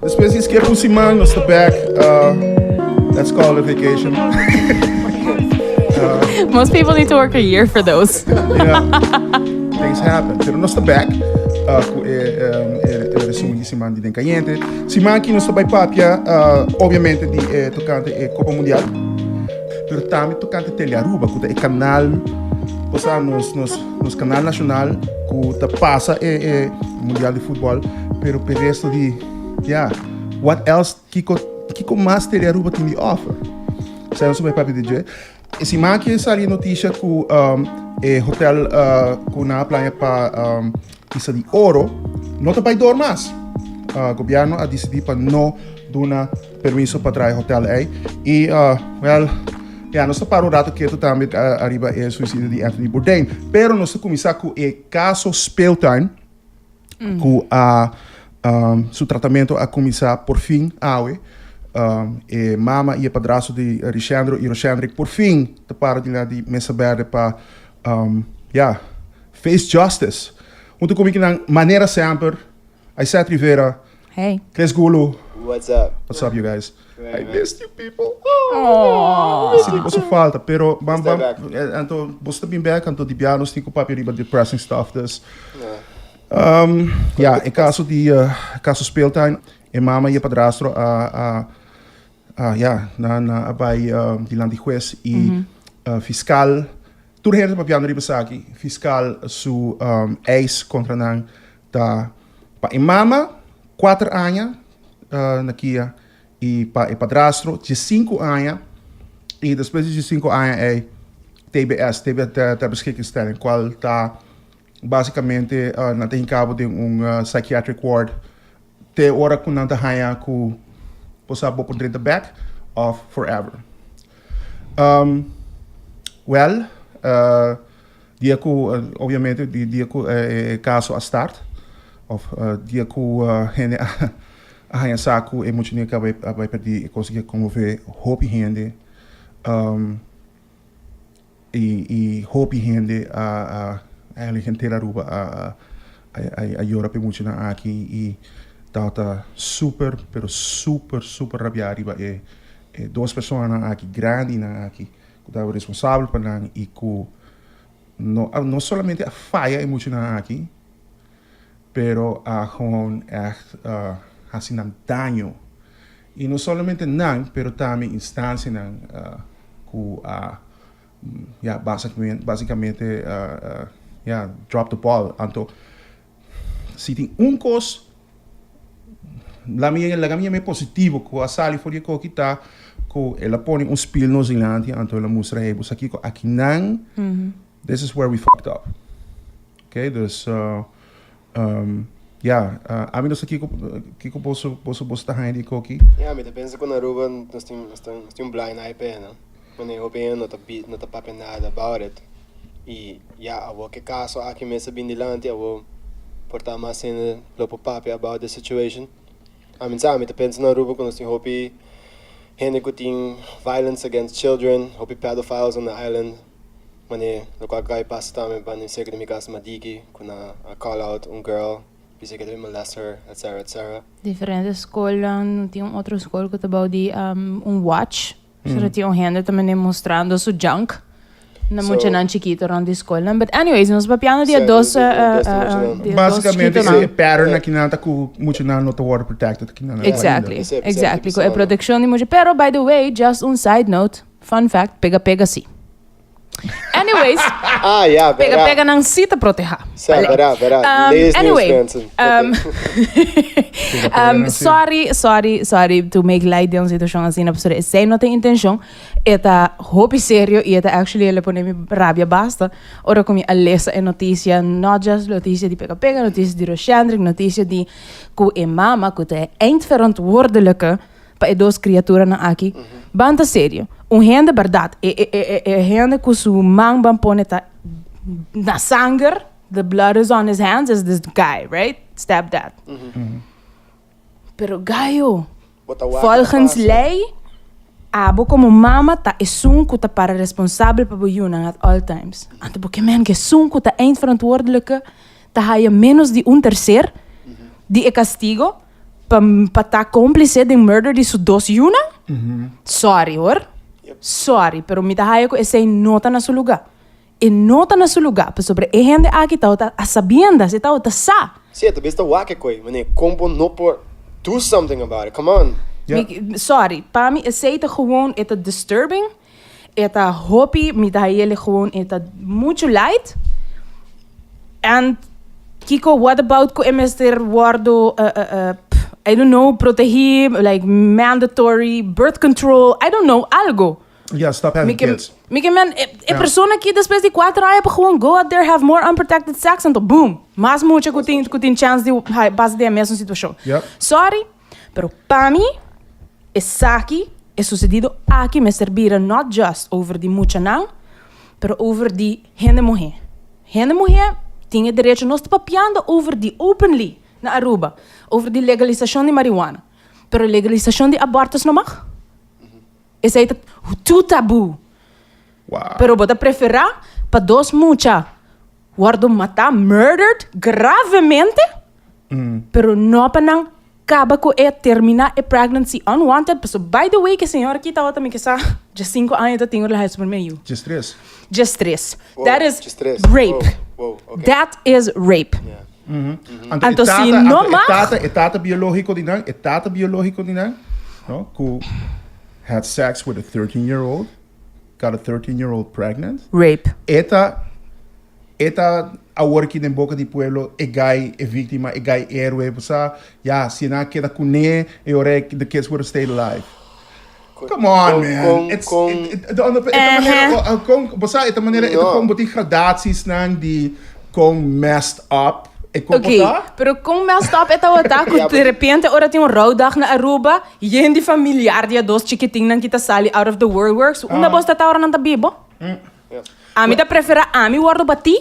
Despues di skip un siman nos ta back. Let's call it a vacation. Most people need to work a year for those. Yeah. Things happen. Pero nos ta back cu e, um, e, e resumen di siman di Den Cayente. Siman aki nos ta bay papia, obviamente, di e tocante e Copa Mundial. Pero tambe tocante Tele Aruba, cu ta e canal, o sea, nos, nos, nos canal nacional cu ta pasa e, e Mundial di Futbol, pero pe resto di, yeah, what else, kico, kico mas Tele Aruba tin di offer? Esei nos ta bay papia di dje. E siman aki a sali e noticia cu um, e hotel uh, cu nan a plania pa um, Isla di Oro no ta bay door mas. Gobierno a dicidi pa no duna permiso pa traha e hotel ey. Y, uh, well, ya, nos ta para un rato keto tambe ariba e suicidio di Anthony Bourdain. Pero nos ta cuminsa cu e caso Speeltuin, cu a, um, su tratamento a cuminsa por fin awe. Um, e mama y e padrastro di Rishandro y Roshandrick por fin ta para dilanti di mesa berde pa, um, ya, face justice. Hunto cu mi kinan manera semper, Aysette Rivera, Hey. Chris Gulu. What's up? What's up, you guys? Hey, I man. missed you people. Oh. Sinti boso falta, pero bam Stay bam back. Anto boso ta bin back, anto di bia nos tin cu papia riba depressing stuff, dus. Yeah. Ja, e caso di caso Speeltuin, e mama y e padrastro a a a ja, nan a bay dilanti hues y fiscal. Tur hende ta papiando riba esaki, fiscal su eis contra nan ta pa e mama cuater aña na kia y pa e padrastro diescinco aña y despues di diescinco aña ey TBS, ter beschikkingsstelling, cual ta basicamente nan ta hinca bo den un psychiatric ward te ora cu nan ta haya cu bo sa bo por drenta bek of forever. Well, dia cu, obviamente, di dia cu e caso a start, of dia cu hende a haña sa cu e muchanan a bay perdi, e cos aki a conmove hopi hende, y hopi hende a, eigenlijk henter Aruba a yora pa e muchanan aki y tabata super, pero super, super rabia riba e E dos personanan aki, grandinan aki, ku tabata responsabel pa nan i ku no a no solamente a faya e muchanan aki, pero a gewoon ègt hasi nan daño. I no solamente nan, pero tambe instansianan ku a ya basikamente ya drop the ball. Anto Si tin un kos, laga mi laga mi yam'é positivo ku a sali for di e koki ta ku el a pone un spiel nos dilanti anto el a mustra hey bo sa kiko akinan this is where we fucked up okay dus ya ami no sa kiko kiko boso boso boso ta haña di e koki. Ya mi ta pensa ku na Aruba nos tin nos tin un blind eye p'e no. Mane hopi hende no ta no ta papia nada about it y ya awor ke caso aki mes a bin dilanti awor por ta mas hende lo por papia about the situation. Ami sa mi ta pensa na Aruba ku nos tin hopi hende ku tin violence against children, hopi pedophiles on the island mane lokual ku a pasa tambe banda serka di mi kas Madiki ku nan a call out un girl bisa ke ta bin molest her etcetera etcetera. Diferente skolnan tin un otro skol ku ta bou di un watch. Pero tin un hende ta mende mostrando su junk na muchanan chikito rond di skolnan. But anyways, nos papiando di e dos, di e dos Básicamente chikitonan. e pattern akinan ta ku muchanan no ta wòrdu protected akinan. Exactly, exactly. Ku e protekshon di mucha. Pero by the way, just un side note, fun fact, pega pega si. Anyways, Ah, ja, pega verá. pega nan si ta proteha. Sa, verá, verá. Latest news, Anyway, mensen. Pega pega nan si. Sorry, sorry, sorry to make light di un situacion asina, pasobra esei no ta intencion. E ta hopi serio y e ta actually el a pone mi rabia basta ora cu mi a lesa e noticia, not just noticia di pega pega, noticia di Roshendrick, noticia di cu e mama cu ta e eindverantwoordelijke pa e dos kriaturanan aki. Ban ta serio. Un hende bèrdat, e e e e hende ku su man ban pone ta na sanger, the blood is on his hands, is this guy, right? Step dad. Pero gayo, volgens lei, abo komo mama ta esun ku ta para responsabel pa bo yunan at all times. Anto bo ke men ku esun ku ta eindverantwoordelijke. ta haya menos di un tercer di e castigo pa pa ta cómplice den murder di su dos yunan? Sorry hoor. Sorry, pero mi ta haya cu esey no ta na su lugar. E no ta na su lugar, pasobra e hende aki tabata a sabiendas, e tabata sa. Sí, e ta bes ta wak e koe, mane, kon bo no por do something about it, come on. Mi, sorry, pa mi esey ta gewoon, e ta disturbing, e ta hopi, mi ta hayele gewoon, e ta mucho light. And kiko, what about ku e mester wordo, I don't know, protehi, like mandatory birth control, I don't know, algo. Yeah, stop having Mi ke, kids. mi ke men, e, e Ja. persona ki despues di cuatro aña pa gewoon go out there have more unprotected sex anto boom, mas mucha ku tin ku tin chance di hai pasa den e mesun situacion. Yep. Sorry, pero pa mi esaki e sucedido aki mester bira not just over di muchanan, pero over di hende muhe. Hende muhe tin e derecho, nos ta papiando over di openly na Aruba, over di legalisacion di marihuana, pero legalisacion di abortus no mag? Esei ta too taboo. Wow. Pero bo ta preferá pa dos mucha wòrdu matá, murdered, gravemente, pero no pa nan kaba ku e, terminá e pregnancy unwanted. Pasobra by the way, ke señora aki tabata mi ke sa djesinku aña ta tin ora el a hasi su primer yu. Djestres. Djestres. Wow, That is djestres. rape. Wow, wow, okay. That is rape. Yeah. Anto, Anto e si tata, no anto e mag. tata, e tata biológiko di nan, e tata biológiko di nan, no, ku had sex with a 13 year old, got a 13 year old pregnant. Rape. E ta, e ta awor aki den boka di pueblo e guy e víktima, e guy héroe, bo sa, ya, si nan a keda kuné, e ora e the kids would have stayed alive. Come on, Con- man. con- It's, con- it, it, e ta manera, Ehe. con, bo sa, e ta manera, e ta No. con bo tin gradaties-nan di con messed up e con Oké, bo ta. pero con messed up e tabata cu Ja, de repente ora tin un rouwdag na Aruba, yen di familiar di a dos chikitinnan ki ta sali out of the woodworks, unda bos ta ta ora nan ta bibo? Ja. Ami ta prefera ami wordo bati,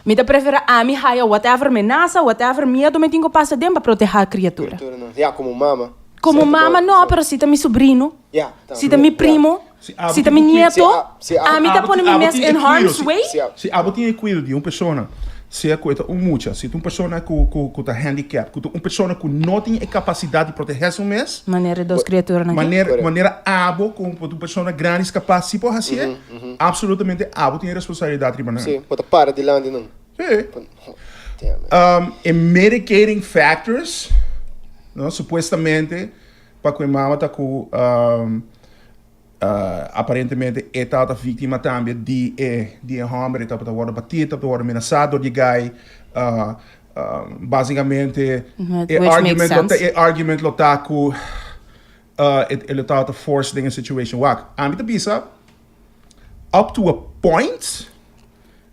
mi ta prefera ami haya whatever menasa, whatever miedo mi tin cu pasa den pa proteha criatura. Criatura nan. Ja, como mama. Como Cierto, mama bo- no, sí. pero si ta mi sobrino, Ja, si ta mi tambe, ja. primo, Si abo si ta tin mi cu cui- nieto, Si a- si a- ami ta abo pone tin- mi abo mes tin e in cuido, harm's si- way. Si a- Si abo tin e cuido di un persona, sea cu e ta un mucha, si ta un persona cu, cu, cu ta handicap, cu ta un persona cu no tin e capacidad di protehe su mes, Manera e dos criaturanan aki. Manera, Correcto. manera abo como un persona grandi is capaz si por hacié, absolutamente abo tin e responsabilidad riba nan. Sí, bo ta para dilanti nan. Sí. Damn, man. Um, e mitigating factors, no, supuestamente, pa cu e mama ta cu, um, uh, aparentemente e tabata victima tambe di e, di e homber, e tabata wordo bati, e tabata wordo menasa door di e guy, uh, um, basicamente, Which e makes argument lo ta, sense. e argument lo ta cu, uh, e, e lo tabata forced den e situation. Wak, ami ta bisa, up to a point,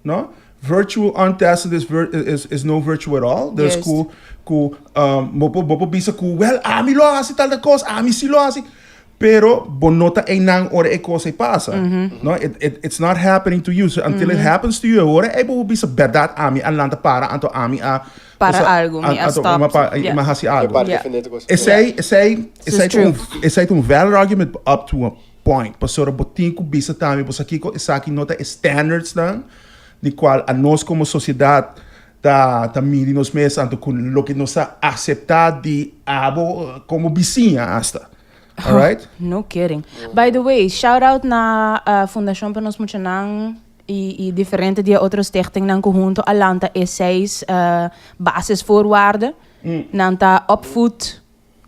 no? Virtue untested is, vir is, is no virtue at all. Dus Juist. ku, ku um, bo por, bo por bisa ku, well, ami lo hasi tal kos, ami si lo hasi. Pero bo no ta einan ora e kos ei pasa. No? It, it, it's not happening to you. So until it happens to you, ora ei bo por bisa berdad ami a lanta para, anto ami a Para o sea, algo, mi a anto stop. mi a pa- Yeah. mi a hasi Je algo. para Ja. defender tu kos. Esei, esei, This esei is ta un, true. esei ta un valid argument up to a point. Pasobra bo tin ku bisa tambe bo sa kiko esaki no ta e standardsnan di kual anos komo sosiedat ta ta midi nos mes anto ku loke nos ta aseptá di abo komo bisiña asta. Alright? No kidding. By the way, shout out na Fundashon pa Nos Muchanan i i diferente di e otro stichtingnan ku hunto a lanta e seis basisvoorwaarden. Nan ta opvoed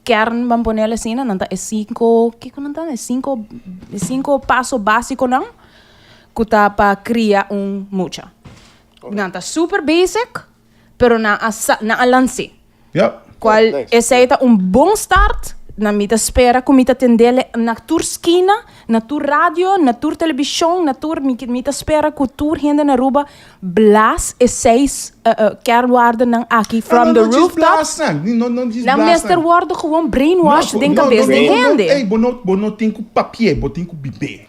Kern ban pone el asina, nan ta e cinco, kiko nan ta? E cinco, e cinco paso basiconan cu ta pa cria un mucha. Nan ta super basic, pero nan a sa, nan a lans'é. Yep. Cual Nice. esey ta un bon start, nan mi ta spera cu mi ta tendele na tur skina, na tur radio, na tur television, na tur, mi, mi ta spera cu tur hende na Aruba Blaas e seis kernwaardennan aki from the rooftops. Nan mester wordo gewoon brainwashed den kabes di hende. Ey, bo no, bo no tin ku papi'é, bo tin ku bib'é.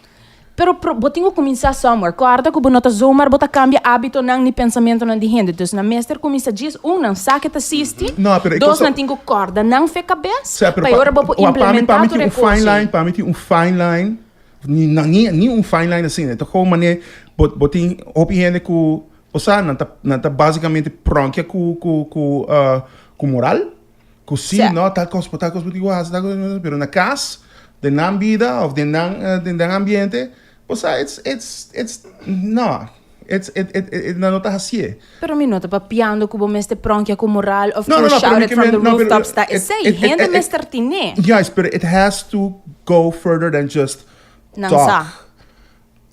Pero bo tin ku kuminsá somewhere. Kòrda ku bo no ta zomaar bo ta kambia hábitonan ni pensamentonan di hende. Dus nan mester kuminsá djis, un, nan sa ke ta sisti, dos, nan tin ku kòrda nan fe kabes, pa e ora bo por implementá tur e kos ei. Pa mi tin un fine line Ni, na, ni, ni un fine line asina. E ta gewoon manera bo, bo tin hopi hende ku Osea nan ta nan ta basicamente pronkia ku ku ku ku moral, ku si no tal kos por tal kos por tin ku hasi tal kos pero na kas den nan bida of den nan den nan ambiente osea it's it's it's no it's it it it nan no ta hasié. Pero mi no ta papiando ku bo mester pronkia ku moral of ku shout it from the rooftops ta esei hende mester tine. Juist pero it has to go further than just Nan sa. talk.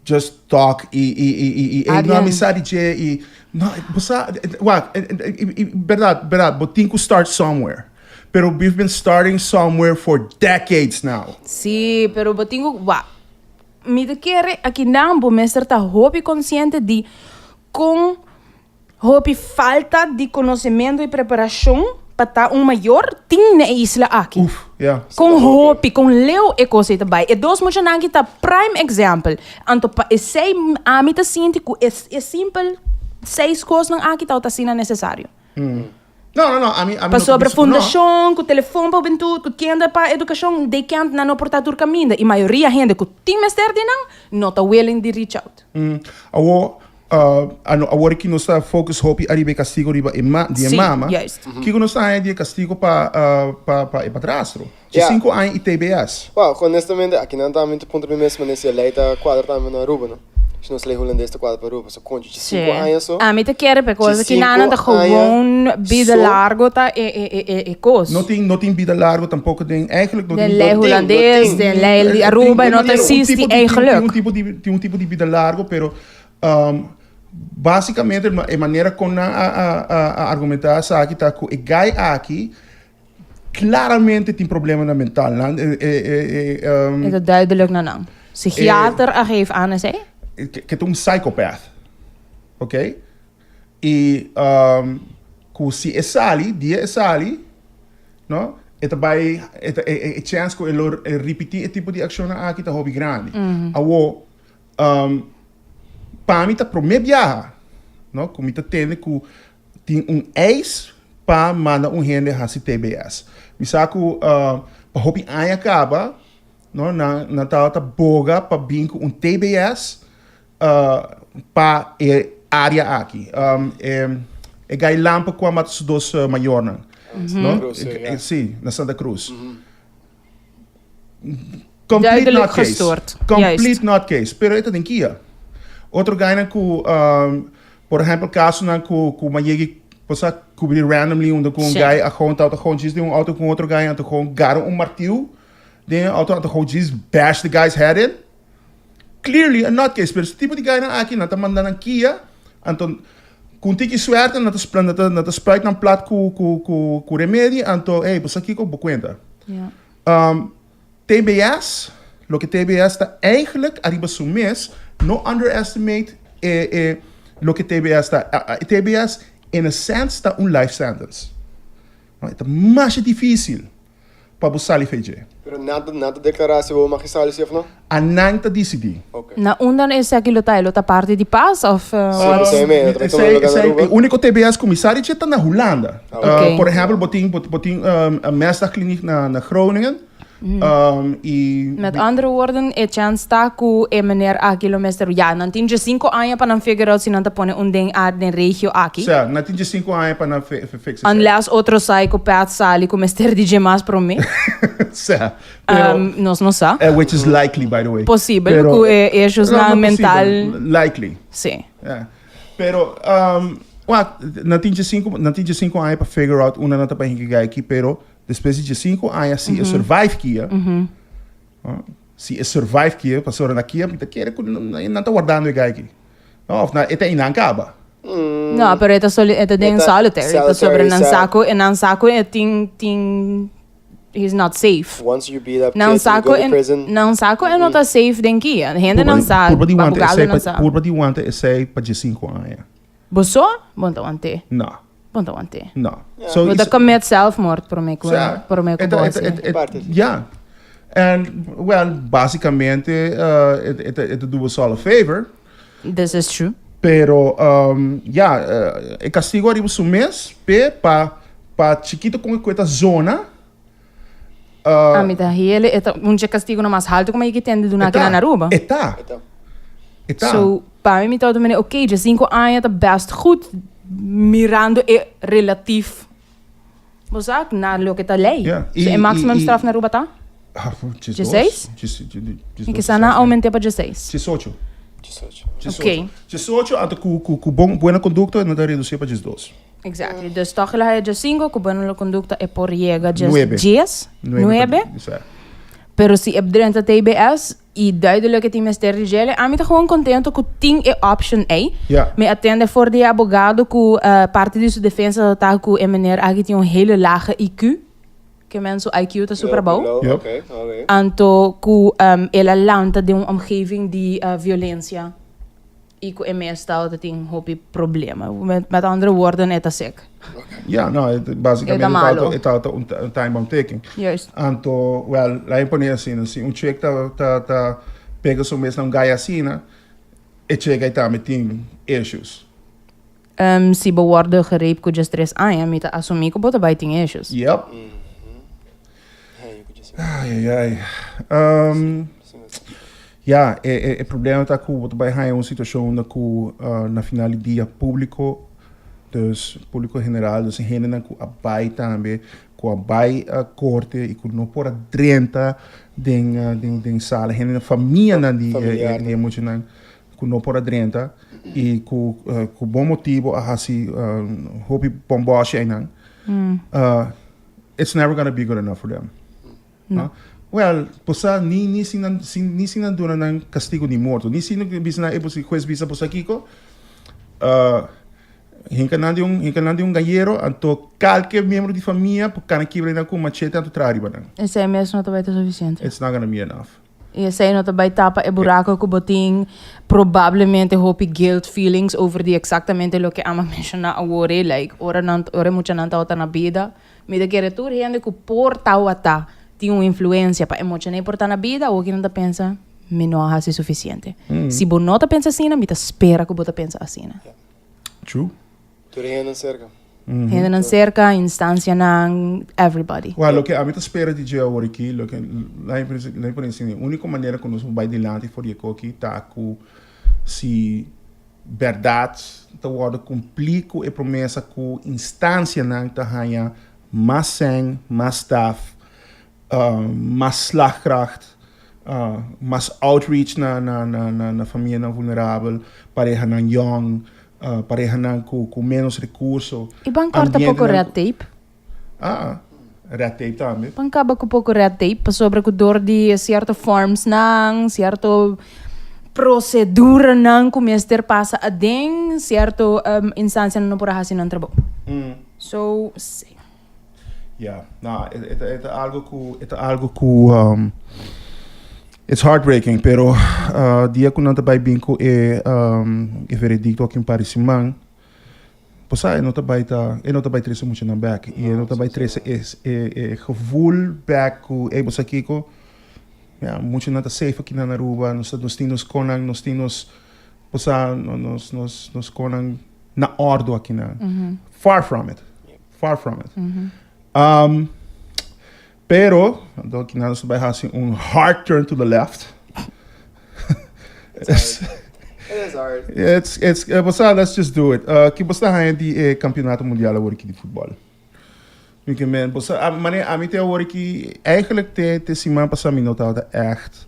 Just talk y y y y y ey no a mi sa di dje y no bo sa wak y berdad berdad bo tin cu start somewhere pero we've been starting somewhere for decades now. Sí, pero bo tin cu wak mi ta kere akinan bo mester ta hopi consciente di con Hopi falta di konosementu i preparashon pa ta un mayor tin na e isla aki. Uf, ya. Kon hopi, kon leu e kos ei ta bai. E dos muchanan aki ta prime example. Anto pa esei ami ta sinti ku e e simpel seis kosnan aki tabata asina nesesario. No, no, no, ami, ami no ta Pasobra bisa ku no. fundashon, ku telefon pa hubentut, ku tienda pa edukashon, they can't, nan no por ta tur kaminda. I mayoria hende ku tin mester di nan no ta willing di reach out. Awor, Ano awor ki nos ta focus hopi ariba e castigo riba e ma di e Sí, mama, juist. kiko nos ta haña di e castigo pa pa pa e padrastro? Dje Ja. sinku aña i TBS. Well, honestamente, akinan tambe ta puntra mi mes manera si e ley ta cuadra tambe na Aruba, no? Si nos ley Hulandes ta cuadra pa Aruba. So, concho, dje Sí. sinku aña so. Ami ta kere pe cosa Dje ki nan ta sinku aña gewoon bida so. largo ta e e e e e cos. No tin no tin bida largo tampoco den eigenlijk no Den tin ley No tin, no Hulandes, tin. den ley di Tin Aruba tin no ta un existi tipo di tin tin un eigenlijk. tipo di tin un tipo di bida largo pero Básicamente e manera con nan a a argumenta esaki ta cu e guy aki claramente tin problemanan mental. Nan e e e E ta duidelijk na nan. Psichiater a geef aan esey? Ke ta un psychopath. Ok? Y cu si e sali, dia e sali, no, e ta bay e ta e chance cu e lo ripiti e tipo di accionnan aki ta hopi grandi. Awo Pa mi ta prome biaha no ku mi ta tende ku tin un eis pa manda un hende hasi TBS. Mi sa ku pa hopi aña kaba no nan nan tabata boga pa bin ku un TBS pa e área aki. E gai Lampe ku a mata su dos mayornan no si na Santa Cruz. Complete Duidelijk nutcase. gestoord. Complete Juist. nutcase. Pero e ta den kia. Otro gainan ku, um, por ehempel, kasonan ku, ku m'a yegi por sa kubri randomly unda ku un Sí. guy a gewoon tabata gewoon djis den un auto ku un otro guy anto gewoon gara un martiu den e auto anto gewoon djis bash the guy's head in. Clearly a nutcase. Pero su tipo di guynan aki nan ta manda nan kia anto ku un tiki suerte nan ta spl- nan ta nan ta spuit nan plat ku ku ku ku remedi anto hey bo sa kiko bo kuenta. Ja. Um, TBS, loke TBS ta eigenlijk ariba su mes, no underestimate e e loke TBS ta. TBS in a sense ta un life sentence. No, e ta masha dificil pa bo sali fe dje. Pero nan ta nan ta declara si bo mag sali si of no? A nan ta dicidi. Ok. Na unda esaki lo ta? E lo ta parti di pas of Sí, esei me, ta tuma Esei lugar na esei Aruba. e unico TBS cu mi sa di dje ta na Hulanda. Ok. Por ehempel bo tin bo tin een mesdagkliniek na na Groningen. Y Met andere woorden, e chance ta cu e meneer aki lo mester, ya, nan tin djesinco aña pa nan figure out si nan ta pone un den a den regio aki. Sea, nan tin djesinco aña pa nan fix esei. Unless otro psychopath sali cu mester di dje mas prome. Sea, pero. Nos no sa. Which is likely, by the way. Posibel Pero, cu e issues no, nan no mental. posibel, likely. Si. Yeah. Pero, wak, nan tin djesinco, nan tin djesinco aña pa figure out unda nan ta pa hinca guy aki, pero. Despues di diesinco aña si e survive kia, si e survive kia, pasobra na kia mi ta kere ku nan ta wardando e guy aki. No, of na e ta einan kaba. No, pero e ta soli, e ta den solitary, pasobra nan sa ku, nan sa ku e tin, tin, he's not safe. Once you beat up Nan kids sa and you ku go to prison. Nan sa ku e no ta safe den kia. Hende nan sa, Purba di wanta abogado esei nan pa, sa. purba di wanta esei pa diesinco aña. Bo so? Bo no ta want'é. No. Bo no ta want'é. No. So Bo ta commit zelfmoord promé ku Sa, promé ku e ta- bo e ta- hasi. e- e- Parte di. Ja. En, well, basicamente, eh, e e ta e ta do us all a favor. This is true. Pero, um, ja, eh, e castigo ariba su mes, p'e, pa, pa chikito con e cu e ta zona, uh, Ami ta hele, e ta un dje castigonan mas halto cu mi a yega tende duna e ta, aki na Aruba. E ta. E ta. E ta. So. Pa mi mi tabata mene ok, 15 aña ta best goed mirando e relatief, bo sa, na loke ta ley. Yeah. So e maximum straf na Aruba ta? Ah, 16? 16. Mi kisa nan aumente pa 16. 18. 18. Ok. 18, anto cu bon, buena conducta nan ta reduci pa 12. Exactly. Dus toch el a haya 15, cu buena conducta e por yega Nuebe. 10, 9. Pero si e drenta TBS y duidelijk e tin mester di djele, ami ta gewoon contento cu tin e option ey. Mi a tende for di e abogado cu parti di su defensa ta cu e meneer aki tin un hele lage IQ. Ke men su IQ ta super abou. Anto cu el a lanta den un omgeving di violencia y cu e mes tabata tin hopi problema. Met andere woorden, e ta sick. Ja, no, basicamente E ta malo. e tabata un time bomb ticking. Juist. Anto, well, laat me pone asina, si un chick ta pega su mes na un guy asina, e chick ai tambe tin issues. Si bo worde gerape cu 13 aña, mi ta asumi cu bo ta bay tin issues. Yep. Ai, ai, ai. Ja, e problema ta cu bo ta bay haya un situacion unda cu na final di dia publico, dus publico general, dus e hendenan cu a bay tambe, cu a bay corte y cu no por a drenta den sala, hendenan, famianan di e muchanan cu no por a drenta y cu bon motibo a haci hopi bomboshi eynan, it's never gonna be good enough for them. No. Well, bo sa ni ni si nan si ni si nan duna nan castigo di morto, ni si nan bisa nan e bo si hues bisa bo sa kico, hinca nan di un hinca nan di un gallero anto calke miembro di famia por cana kibra nan cu un machete anto traha riba nan. Esey mes no ta bay ta suficiente. It's not gonna be enough. Y esey no ta bay tapa e buraco cu bo tin probablemente hopi guilt feelings over di exactamente loke Ama menciona awor ey, like ora nan ora e muchanan tabata na bida. Mi ta kere tur hende ku por tawata tin un influensia pa e mochanan por ta na bida, awor ki nan ta pensa, mi no a hasi sufisiente. Si bo no ta pensa asina, mi ta spera ku bo ta pensa asina. True. Tur hendenan serka. Hendenan serka, instansianan, everybody. Well, loke ami ta spera di dje awor aki, loke, laat mi pone asina, e uniko manera ku nos por bai dilanti for di e koki ta ku si Bèrdat ta wòrdu kumplí ku e promesa ku instansianan ta haña mas sèn, mas staf, mas slagkracht, mas outreach na na famianan vulnerabel, parehanan yòn, parehanan ku ménos rekurso. I ban kòrta poko red tape. Ah, red tape tambe. Ban kaba ku poko red tape pasobra ku dor di sierto formsnan, sierto proseduranan ku mester pasa aden, sierto instansianan no por a hasi nan trabou. So, si. Ya, no, e ta algo ku, e ta algo ku it's heartbreaking, pero dia ku nan ta bai bin ku e veredikto aki un par di siman, Bo sa e no ta bai ta, e no ta bai trese muchanan bek i e no ta bai trese e e gevoel bek ku ey bo sa kiko, ya muchanan ta safe aki na Aruba, nos ta nos tin nos konan, nos tin nos bo sa nos nos nos konan na ordo aki nan. Far from it, far from it. Pero, anto aki nan nos ta bai hasi un hard turn to the left. It's hard. It is hard. It's, it's, eh, bo sa, let's just do it. Ki bo sta haña di e campeonato mundial awor aki di futbol? Mi ke men, bo sa, a, mane, ami te awor aki, eigenlijk te, te siman pasa mi no tabata echt,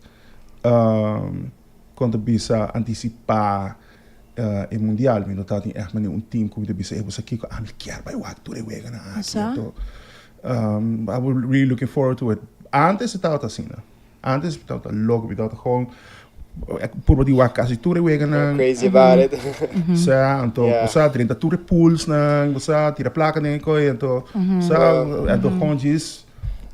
um, kon ta bisa, anticipa e mundial. Mi no tabatin echt mane un team ku mi ta bisa, eh, bo sa kiko, ami kier bai wak tur e weganan aki. Sa? Anto, um, I was really looking forward to it. Antes e tabata asina. Antes mi tabata loco, mi tabata gewoon purba di wak casi tur e weganan. Crazy about it. Sa, anto, Yeah. bo sa, drenta tur e poolsnan, bo sa, tira placa den e kooi, anto, sa, anto gewoon just,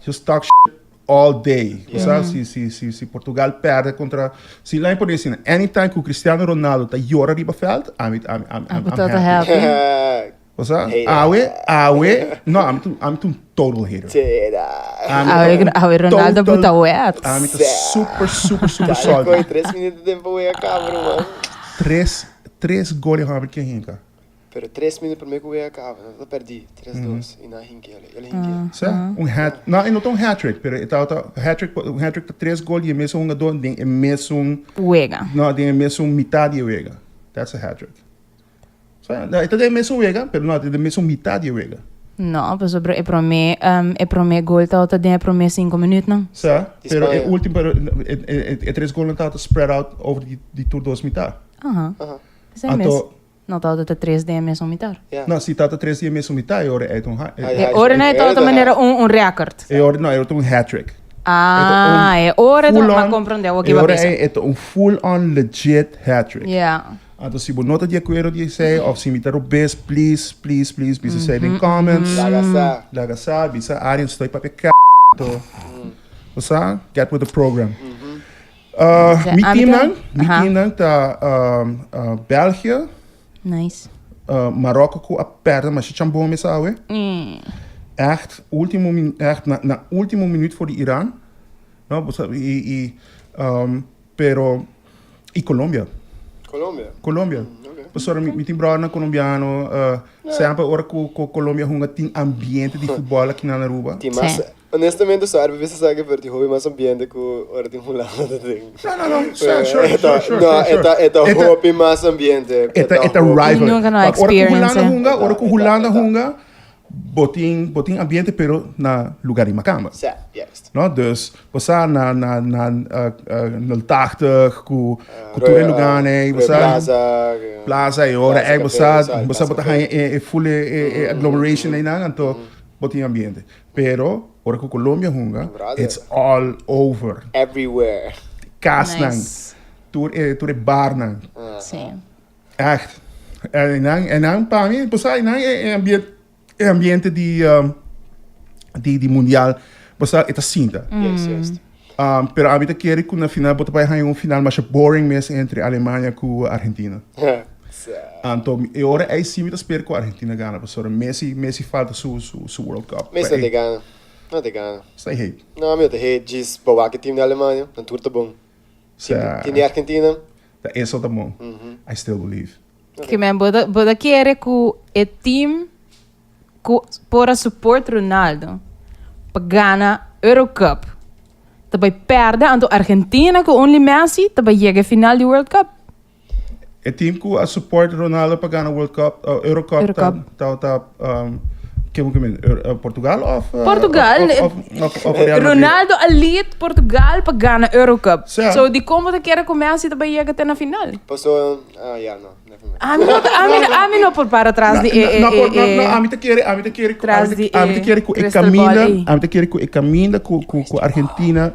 just talk shit all day. Bo sa, si, si, si, si Portugal perde contra, si laat mi pone asina, anytime cu Cristiano Ronaldo ta yora riba veld, ami, ami, ami, I'm, Bo I'm tabata happy. happy. Bo sa, Hater. awe, awe, no, ami ta, ami ta un total hater. Tera. Ami ta Awe, un awe Ronaldo total- buta wet. Ami ta super, super, super Dale salty. koi tres minuut tempo wega caba, ruman. Tres gol e homber ke hinka. Pero tres minuut prome ku wega caba, nan ta perdi. 3-2 y nan hinke el, el hinke. Sa, un hat, no, e no ta un hat-trick, pero e tabata hat-trick, un hat-trick ta tres gol di e mesun hungador den e mesun, Wega. no, den e mesun mitad di e wega. That's a hat-trick. So, e ta den mesun wega, pero no, ta den mesun mitad di e wega. No, pasobra e prome, e prome gol tabata den e prome cinco minuutnan. Sa, pero e ultimo, pero e tres golnan tabata spread out over di tur dos mitad. Aha. Esei mes. Anto. No tabata ta tres den e mesun mitad. No, si tabata tres den e mesun mitad, e ora ei ta un ha. E ora ei tabata manera un record. E ora, no, e ora ta un hat-trick. Ah, e ora ta, m'a comprende awor ki bo a bisa. E ora ei e ta un full on legit hat-trick. Ja. Anto si bo no ta di akuerdo di esei of si mi ta robes, please, please, please bisa esei den comments. Laga sa. Laga sa, bisa Arjen stoi papia k. Anto, bo sa, get with the program. Mi teamnan, mi teamnan ta België. Nice. Marokko ku a pèrdè masha chambon mes awe. Ègt ultimo, ègt na ultimo minuut for di Iran. No, bo sa, i, i, pero. Y Colombia. Colombia? Colombia. Mm, Pasobra mi, mi tin brothernan colombiano, uh, semper ora cu, cu Colombia hunga tin ambiente di futbol aki na Aruba. Tin mas, honestamente so Aruba bisa sa pero tin hopi mas ambiente cu ora tin Hulanda ta tin. No, no, no, sure, sure, sure, sure, No, sure. eta, eta hopi mas ambiente. Eta, eta rival. Nunca no Ora cu experience. Hulanda hunga, ora cu Hulanda hunga, Bo tin, bo tin ambiente pero na lugar di makamba. Sa, juist. No, dus bo sa na, na, na nul tachtig ku, ku tur e lugarnan ei, bo sa. Plaza. Plaza e ora ei bo sa, bo sa bo ta haña e, e full e, e agglomeration einan, anto bo tin ambiente. Pero ora ku Colombia hunga, it's all over. Everywhere. Kasnan, Nice. tur e, tur e barnan. Sí. Echt. En nan, en nan pa mi, pues ay, nan e, e ambiente, e ambiente di, um, di, di mundial, pues e ta sinta. Yes, yes. Um, pero ami ta kere ku na final bo ta bai haña un final masha boring mes entre Alemania ku Argentina. Sa. Anto, e ora ei sí mi ta spera ku Argentina gana, pasobra Messi, Messi falta su, su, su World Cup. Messi no te gana. No te gana. Sta hate. No, mi no ta hate. Djis bo wak e team di Alemania, nan tur ta bon. Sa. Team di Argentina. Ta eso ta bon. I still believe. Ke men bo ta bo ta kere ku e team ku por a support Ronaldo pa gana Euro Cup ta bai perde anto Argentina ku only Messi ta bai yega e final di World Cup? E team ku a support Ronaldo pa gana World Cup, Euro Cup Euro ta Cup. ta ta ke bo ke men Portugal of Portugal of of of Real Madrid? Ronaldo a lead Portugal pa gana Euro Cup. Sa. So dikon bo ta kere ku Messi ta bai yega te na final? Paso ah ya no never mind. Ami no ta ami ami no por para tras di e e No, no, e no, ami ta kere ami ta kere Tras di ami ta e kere ku e crystal ball kaminda ei. ami ta kere ku e kaminda ku ku ku Argentina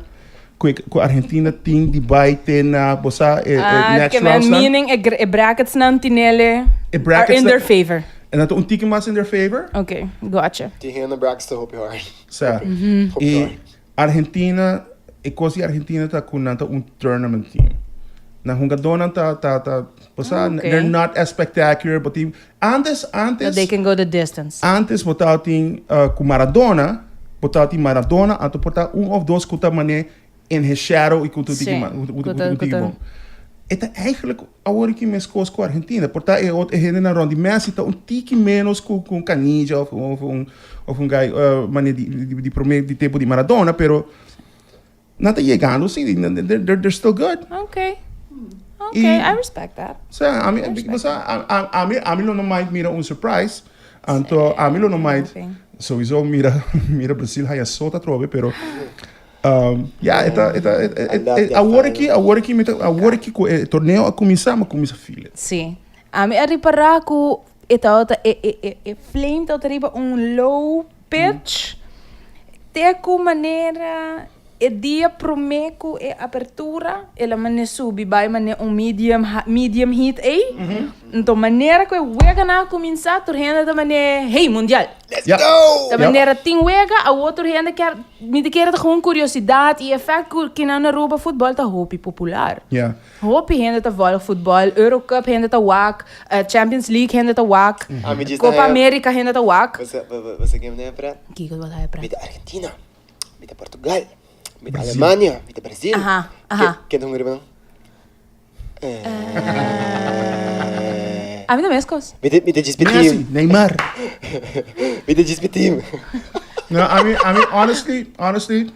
ku e ku Argentina tin di bai te na bo sa e e Ah, next ke men rounds nan. meaning e e brackets nan tinele E are brackets in nan their favor. En dat un tiki mas in their favor. Okay, gotcha. Tin hende brackets ta hopi hard. Sa. Hopi E hard. Argentina, e kos di Argentina ta ku nan ta un tournament team. Nan hungadónan ta ta ta bo sa Okay. they're not as spectacular bo tin antes antes But they can go the distance. Antes bo tabatin ku Maradona, bo tabatin Maradona, anto por ta un of dos ku ta mane in his shadow i ku ta Sí, tiki ku ku ta tiki ku ta bon. E ta eigenlijk awor aki meskos ku Argentina. Por ta e ot e hendenan rond di Messi ta un tiki menos ku ku un Canilla of of un of un guy mane di di prome di tempo di Maradona, pero Nan ta yegando si, they're still good. Ok, ok, I respect that. Sa, ami, sa, ami, ami lo no mind mira un surprise. Anto, ami lo no mind sowieso mira, mira Brazil haya sota atrobe, pero um, ja, e ta, e ta, awor aki, awor aki, mi ta, awor aki ku e torneo a kuminsá, mi a kuminsá feel it. Sí. Ami a ripará ku e tabata, e, e, e, e flame tabata riba un low pitch. Te ku manera e dia promé ku e apertura el a mane subi bai mane un medium medium heat ei. Nto manera ku e weganan a kuminsá tur hende ta mane hey mundial. Let's go! Ta manera tin wega awor tur hende kier mi ta kere ta gewoon kuriosidat i e fèkt ku kinan na Aruba futbòl ta hopi popular. Hopi hende ta volg futbol, Euro Cup hende ta wak, Champions League hende ta wak, Copa America hende ta wak. Bo sa ken mi ta haya pret? Kiko bo ta haya pret? Mi ta Argentina, mi ta Portugal, mi ta Alemania, mi ta Brazil. Aha, aha. Ken ta hunga riba nan? Ami ta meskos. Mi ta djis pi team. Messi, Neymar. Mi ta djis pi team. No, ami, ami honestly, honestly,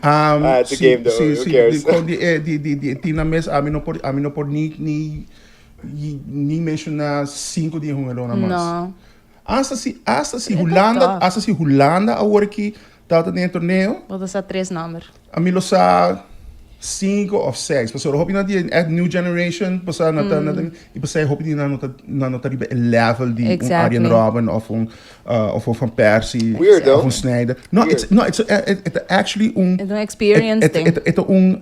um, Ah, it's a si, game though, si, who si, cares? di, con di, eh, di, di, di team na mes, ami no por, ami no por ni, ni, Ni menciona cinco di e hungadornan mas. No. Hasta si, hasta si Pero e ta Hulanda, top. hasta si Hulanda awor aki tabata den e torneo. Bo ta sa tres nomber. Ami lo sa cinco of seis. Pasobra hopi nan di e new generation, pasobra nan ta, nan ta, y pasai hopi di nan no ta, nan no ta riba e level di un Exactly. Arjen Robben of un, of un Van Persie Weird, of though. un Sneijder. No, it's, Weird. no, it's, it, it actually un, E ta un experience it, thing. it, it, un,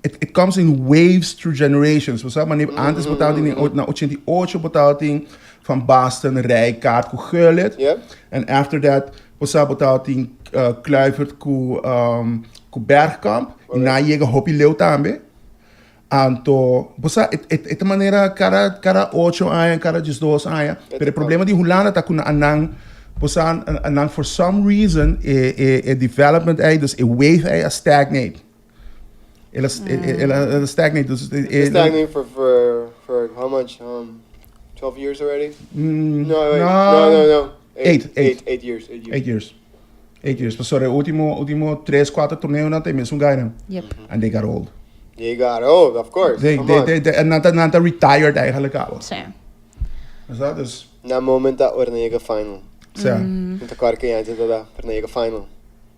it, it comes in waves through generations. Bo sa, manera antes bo tabatin den, na 88 bo tabatin Van Basten, Rijkaard ku Gullit. Yep. And after that, bo sa bo tabatin uh, Kluivert ku, ku Bergkamp. I nan a yega hopi leu tambe. Anto, bo sa, e, e, e ta manera kada, kada ocho aña, kada diesdos aña. Pero e problema di Hulanda ta ku nan, nan, bo sa, nan for some reason e, e, e development ei, dus e wave ei a stagnate. El a, el a, el a stagnate. Dus e, It stagnate for, for, for how much? 12 years already? No, wait, no. no, no, no. Eight, eight. Eight, 8 years, 8 years. 8 years. 8 years. Pasobra e ultimo, ultimo tres, cuater torneonan ta e mesun guynan. Yep. And they got old. They got old, of course. They, Come they, on. they, they, nan ta, nan ta retired eigenlijk al. Si. Is dat dus? Na moment dat ora nan yega final. Sa. Mi ta kòrda ku antes ta da, pero nan yega final.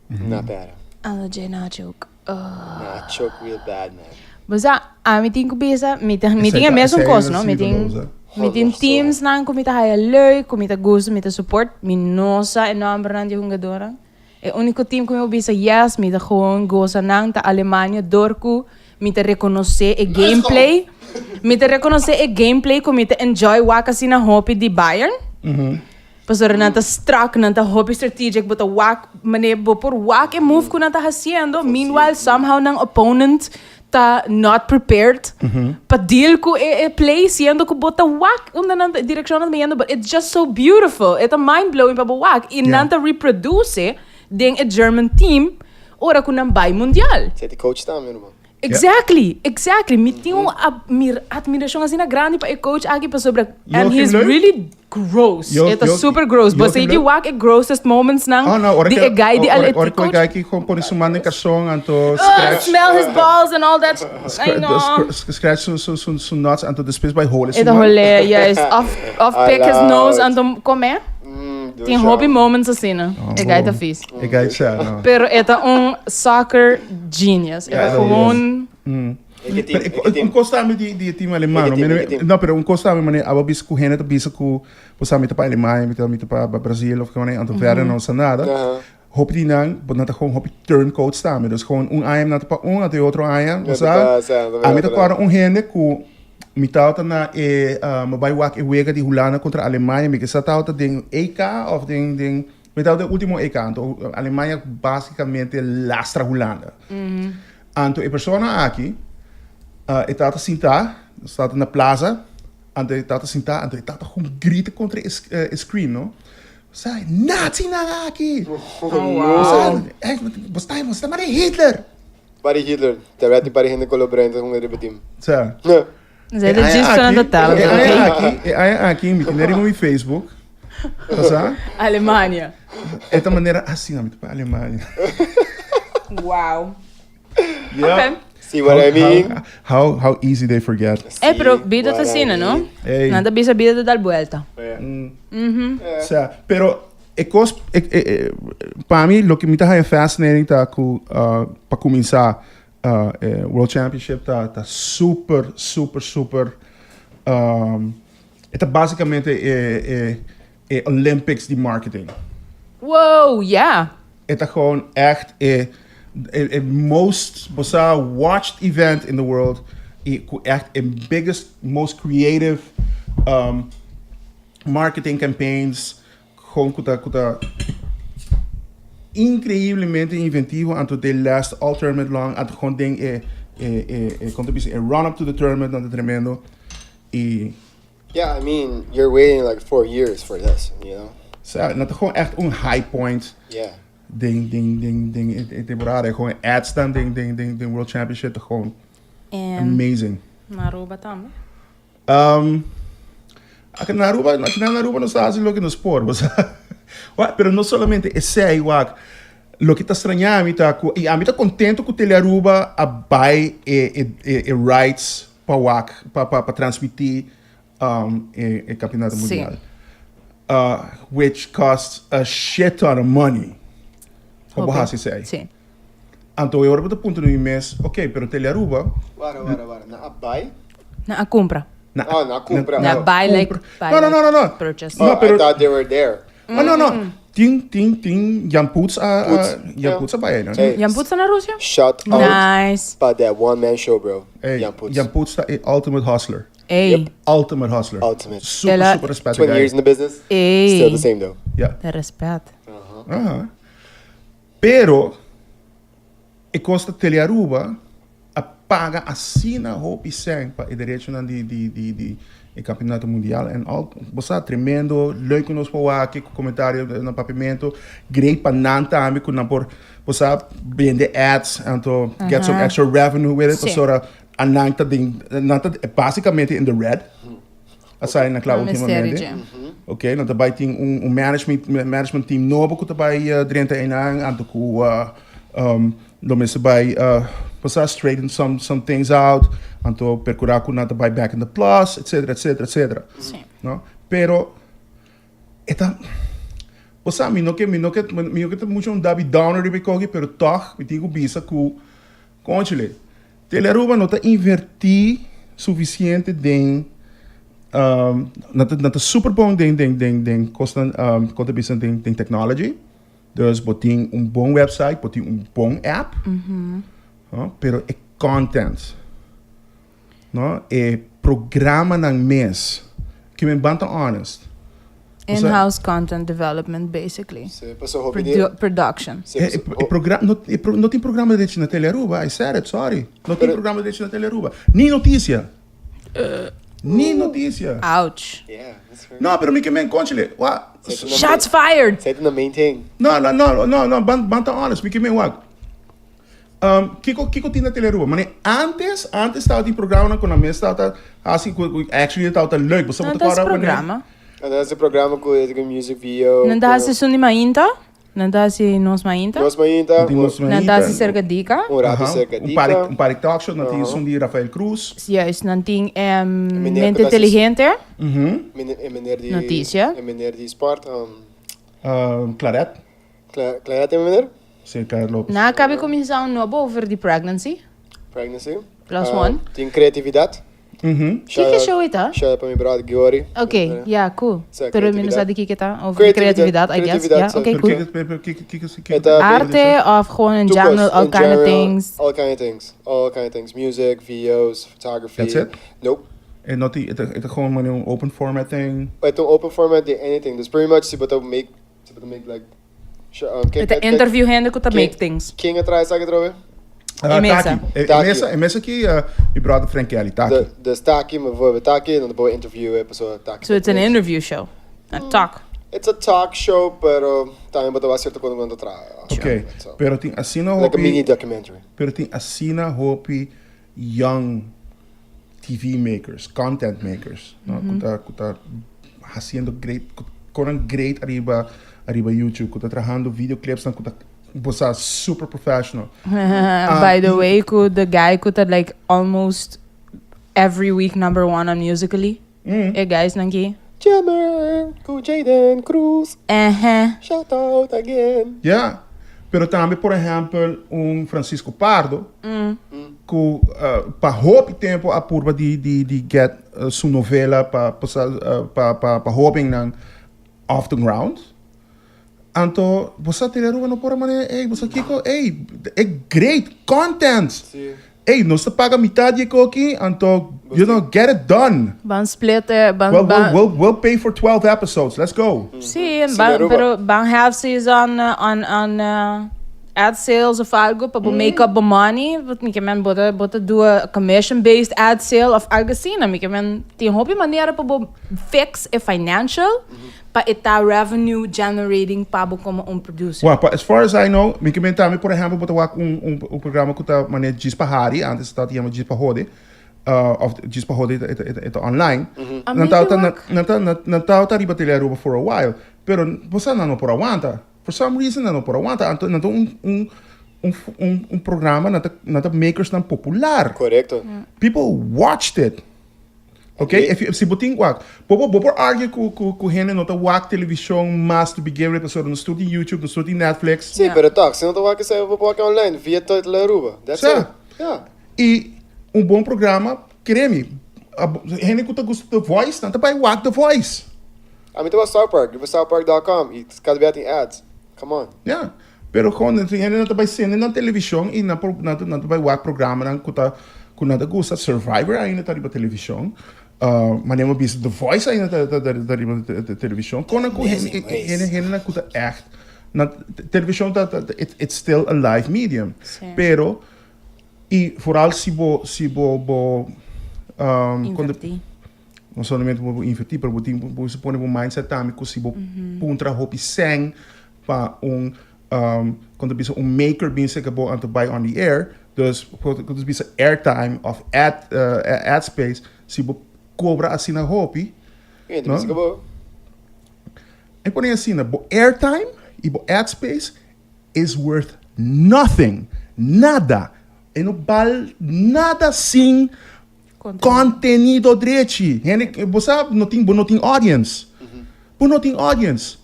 Na pera. Ando dje na choke. Uh. Na choke real bad, man. Bo sa, ami tin ku bisa, mi ta, mi tin e Esei ta- mesun esei kos, na no? Mi si tin, Mendoza. mi tin teams nan ku mi ta haya leuk, ku mi ta gusta, mi ta support. Mi no sa e nombernan di e hungadornan. E úniko team ku mi por bisa yes, mi ta gewoon gosa nan ta Alemania dor ku mi ta rekonosé e gameplay. Mi ta rekonosé e gameplay ku mi ta enjoy wak asina hopi di Bayern. Pasobra nan ta strak, nan ta hopi strategic, bo ta wak manera bo por wak e move ku nan ta hasiendo, meanwhile somehow nan opponent ta not prepared pa deal ku e e play, siendo ku bo ta wak unda nan ta direkshon nan ta bayendo, but it's just so beautiful, e ta mind blowing pa bo wak, i nan ta reproduce den e German team ora ku nan bai mundial. Esei ta coach tambe, ruman. Exactly, exactly. Mi tin un admiracion asina grandi pa e coach aki pasobra and Joachim he's Löw? really gross. Jo- E ta Jo- super gross. Bo Joachim sigui Löw? wak e grossest moments nan Oh no, ora di ke e guy di ora, al ora e ku e coach. guy ki gewoon pone su man den karson anto Ugh, scratch smell his balls and all that. I know. scratch su su su su nuts anto despues bai hole E su ta man. hole, juist. Of, of pick his nose Allowed. anto come. Doe Tin zo. hopi moments asina. Oh, E guy ta vies. E guy sa, no. Pero e ta un soccer genius. E ta Ja, gewoon... E ke team, Pero e ke team. un cos tambe di, di team alemán. E ke team, no, e ke team. No, pero un cos tambe, mane, abo bisa ku hende ta bisa ku, bo sa mi ta pa Alemania, mi ta, mi ta pa, pa Brasil of mane, anto verder no sa nada. Hopi di nan, bo nan ta gewoon hopi turncoats tambe. Dus gewoon un aña nan ta pa un, anto e otro aña, bo Ja, sa. ta, sa, ta Ami ta otro. kòrda un hende ku mi tabata na e, mi bai wak e wega di Hulanda kontra Alemania, mi ke sa tabata den EK of den, den, mi tabata den ultimo EK, anto Alemania basikamente lastra Hulanda. Anto e persona aki, e tabata sintá, nos tabata na plaza, anto e tabata sintá, anto e tabata gewoon grita kontra e e screen, no. Sa, Nazinan aki! Oh, wow. Sa, bo sta, bo sta mari Hitler! Pari Hitler, terwijl tin pari hende kolo bruin ta hunga riba team. Sa. Zij de gist van de taal. E aña aki, e aña aki, mi tin riba mi Facebook. Sa? Alemania. E ta manera asina, mi ta pa Alemania. Wow. Yeah. Okay. See what I mean? How easy they forget. Eh, pero bida ta asina, no? Ey. Nan ta bisa bida ta dal buelta. Sa, pero e cos, e, e, e, pa mi, loke mi ta haya fascinating ta cu, pa cuminsa, e World Championship ta, ta super, super, super, e ta basicamente e, e, e Olympics di marketing. Wow, yeah. E ta gewoon echt e, e, e most, bo sa, watched event in the world. Y cu echt e biggest, most creative marketing campaigns. Gewoon cu ta, cu ta increiblemente inventivo. Anto they last all tournament long. Anto gewoon den e, e, e, e, con ta bisa, e run up to the tournament, dan ta tremendo. Y Yeah, I mean, you're waiting like 4 years for this, you know? Sa, nan ta gewoon echt un high point den, den, den, den e, e temporada. Gewoon ads dan den, den, den, den World Championship ta gewoon En amazing. na Aruba tambe. Aki na Aruba, aki na Aruba nos ta haci loke nos por, bo sa. Wak, pero no solamente esey, wak. Loke ta straña mi ta cu, y ami ta contento cu Telearuba a bay e, e, e, e rights pa wak, pa, pa, pa transmiti. um, e, e campeonato mundial. Which costs a shit ton of money. Pa bo hasi esei. Si. Anto e ora bo ta puntra mi mes, ok, pero Telearuba. Wara, wara, wara. Nan a bai? Nan a cumpra. Na, oh, nan a cumpra. Na buy like, buy no, no, no, no, no. Purchase. Oh, no, pero, I thought they were there. Oh, no, no. Tin, tin, tin Jan Poots a, a Jan Poots a bai, no? Hey, Jan Poots ta na Rusia? Shout out Nice. pa that one man show, bro. Hey, Jan Poots. Jan Poots ta e ultimate hustler. Ey. Yep. Ultimate hustler. Ultimate. Super, Ela- super respect 20 guy. years in the business. Ey. Still the same though. Yeah. De respet. Aha. Pero e cos ta Telearuba a paga asina hopi cen pa e derechonan di di di di e campeonato mundial en al bo sa tremendo leuk cu nos por wak cu comentario na papiamento great pa nan tambe cu nan por bo sa bende ads anto get some extra revenue with it pasobra a nan ta den nan ta basicamente in the red. A sali na kla ultimamente. Ok, nan ta bai tin un, un management, management team nobo ku ta bai uh, drenta einan, anto ku uh, um, lo mester bai uh, pasa straighten some, some things out, anto percura ku nan ta bai back in the plus, etcetera, etcetera, etcetera. Sí. No? Pero e ta bo sa mi no ke mi no ke mi no ke ta mucho un Debbie Downer riba e koki, pero tog mi tin ku bisa ku Conchele, Telearuba no ta inverti suficiente den nan ta nan ta super bon den den den den cosnan con ta bisa den den technology dus bo tin un bon website bo tin un bon app no pero e content no e programanan mes ki men ban ta honest. In-house content development basically. Sí, paso hopi di. Production. Sí, E, paso e progra no, e pro no tin programa derecho na Telearuba, I said it, sorry. No tin Pero- programa derecho na Telearuba. Ni noticia. Ni noticia. Ouch. Yeah, that's fair. No, pero mi ke men conchele. Wa, Say it Shots fired! Say it the main thing. No, no, no, no, no, ban, ban ta honest, mi ke men wak. Um, kiko, kiko tin na Telearuba? Mane antes, antes tabatin programanan ku nan mes tabata hasi ku, ku actually tabata leuk. Boso Nan bo ta ta hasi kòrda wanneer- programa. Nan ta hasi programa ku e music video. Nan ta hasi Sundi Mainta. Nan ta hasi Nos Mainta. Nos Mainta. Nan tin Nos Nan ta hasi Serka Dika. Un rato Aha, Serka un Dika. pari, un pari talk show, nan tin esun di Rafael Cruz. Juist, nan tin Meneer Mente ku ta hasi- Inteligente. E meneer di. Noticia. E meneer di sport. Um, Claret. Claret e meneer? Sí, Claret Lopez. Nan a caba di cuminsa un nobo over di pregnancy. Pregnancy. Plus one. Tin creatividad. Kiko show e ta? Shout out pa mi brother Giori. Ok, yeah, cool. Sa, Pero mi no sa creatividad. di kiko ta. Over di creatividad, I guess. Creatividad, Yeah, sa. ok, Pero cool. kiko, pero kiko, kiko, kiko, E ta- Arte of gewoon in Tur general, cos, all in kind of general, things. All kind of things. All kind of things. Music, videos, photography. That's it? Nope. E no tin, e ta, e ta gewoon manera un open format thing. E ta un open format di anything. Dus pretty much si bo ta make, si bo ta make like E ta interview hende ku ta make things. Ken a traha esaki atrobe? E mesa. Taki. E mesa, e mesa aki, mi brother Frank Kelly, Taki. Dus Taki, mi bijvoorbeeld Taki, dan ta por interview e persoon Taki. So it's an interview show. A talk. It's a talk show, pero tambe bo ta wak cierto kono ku nan ta traha. Ok, pero tin asina hopi. Like a mini documentary. Pero tin asina hopi young TV makers, content makers, no, ku ta ku ta haciendo great, ku konan great ariba ariba YouTube, ku ta trahando videoclipsnan ku ta bo sa super professional. By the way, ku the guy ku ta like almost every week number one on Musically. E guysnan ki. Jammer ku Jaden Cruz. Eheh. Shout out again. Ya. Pero tambe por ehempel un Francisco Pardo ku pa hopi tempo a purba di di di get su novela pa pa pa pa hobennan off the ground. Anto bo sa Tele Aruba no por a manera ey bo sa kiko ey e great content. Sí. Ey nos ta paga mitad di e koki anto you know get it done. Ban split e ban We'll, ban we'll, we'll pay for 12 episodes. Let's go. Sí, Sí, ban, Aruba. pero ban half season on on ad sales of algo pa bo make up bo money. Want mi ke men bo ta bo ta do a commission based ad sale of algo asina. Mi ke men tin hopi manera pa bo fix e financial pa e ta revenue generating pa bo como un producer. Well, pa as far as I know, mi ke men tambe por ehempel bo ta wak un un un programa ku ta manera Djis pa Hari, antes ta yama Djis pa Hode, of Djis pa Hode e ta e ta online. A Nan mi tabata ke wak. nan ta nan tabata riba Tele Aruba for a while, pero bo sa nan no por a wanta. For some reason nan no por a wanta. Anto nan ta un un un un un programa nan ta nan ta makersnan popular. Korekto. People watched it. Ok, if you, si bo tin wak, bo por, bo por argue ku, ku, ku hende no ta wak televishon mas to begin with, pasobra nos tur tin YouTube, nos tur tin Netflix. Sí, pero toch, si no ta wak esei, bo por wak online via Telearuba. That's Sa. it. Yeah. I un bon programa, kere mi, hende ku ta gusta The Voice, nan ta bai wak The Voice. Ami ta wak South Park, riba southpark.com i kada bia tin ads. Come on. Yeah. Pero kon tin hende nan ta bai sende nan televishon i nan por nan ta nan ta bai wak programanan ku ta ku nan ta gusta. Survivor ainda ta riba televishon. Manera mi a bisa The Voice ainda ta ta ta riba televishon. Kon nan ku hende hende hendenan ku ta ègt nan televishon ta ta it's still a live medium. Pero i vooral si bo si bo bo Invertí. No solamente bo invertí, pero bo tin bo mester pone bo mindset tambe ku si bo puntra hopi sèn pa un kon ta bisa un maker bin seka bo anto bai on the air, dus kon ta bisa airtime òf ad ad space, si bo kobra asina hopi, no? E pone asina, bo airtime i bo ad space is worth nothing, nada, e no bal nada sin Contenido drechi. Hende, bo sa, no tin, bo no tin audience. Bo no tin audience.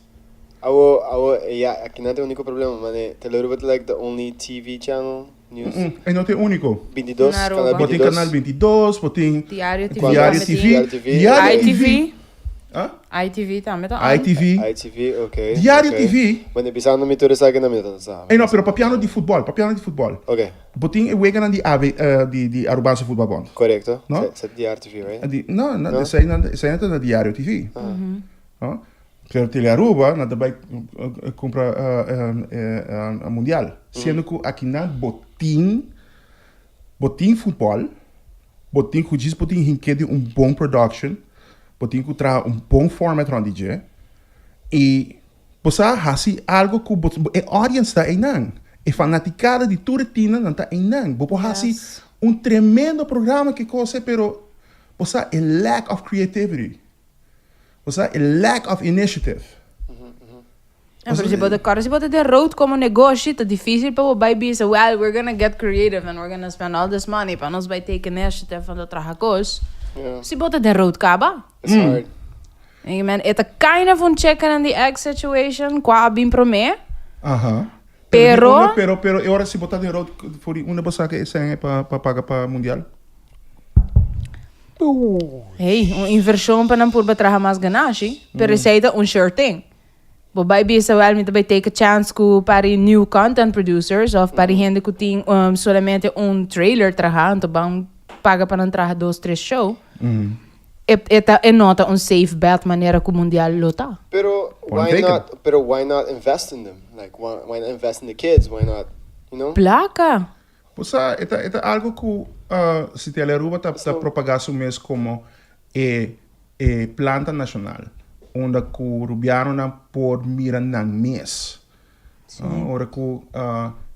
Awo, awo, ya, aki nan ta e unico problema, mane, Telearuba ta like the only TV channel, news. Mm, e no ta e unico. 22, Na canal Aruba. Bo tin 22. canal 22, bo tin Diario TV Diario tambe TV. tin. Diario TV. Diario ITV. TV. Ah? ITV tambe ta on. ITV. ITV, ok. Diario ok. TV. Mane, bisando mi tur esaki na mi no ta sa. Ey no, pero papiando di futbol, papiando di futbol. Ok. Bo tin e weganan di AB, di di Arubaanse Voetbalbond. Korekto. No? Sa Diario TV, right? Di, no, no, No? esei nan, esei nan ta na Diario TV. No? Pero Telearuba nan ta bai kumpra e mundial. Siendo ku akinan bo tin, bo tin futbòl, bo tin ku djis bo tin hinke di un bon production, bo tin ku traha un bon format rònt di dje i Bo sa hasi algo ku bo e audience ta einan. E fanaticada di tur e teamnan nan ta einan. Bo por hasi un tremendo programa ke kos ei pero bo sa e lack of creativity. Bo sa e lack of initiative. Ja, pero si bo ta kòrda si bo ta den road komo negoshi ta dificil pa bo bai bisa well we're gonna get creative and we're gonna spend all this money pa nos bai take initiative anto traha kos. Si bo ta den road kaba. It's hard. I mean, e ta kind of un chicken and the egg situation, kua a bin promé. Aha. Pero. Di unda, pero, pero e ora si bo ta den road, for di unda bo saka e sèn pa, pa paga pa mundial? Hey, un invershon pa nan purba traha mas ganashi, pero esei ta un sure thing. Bo bai bisa, well, mi ta bai take a chance ku pari new content producers of pari hende ku tin solamente un trailer traha, anto ban paga pa nan traha dos, tres show. E e ta e no ta un safe bet manera ku mundial lo ta. Pero Point why taken. not, pero why not invest in them? Like why why not invest in the kids? Why not, you know? Plaka. Bo sa, e ta e ta algo ku si Telearuba ta ta propagá su mes komo e e planta nashonal unda ku rubianonan por mira nan mes. Ora ku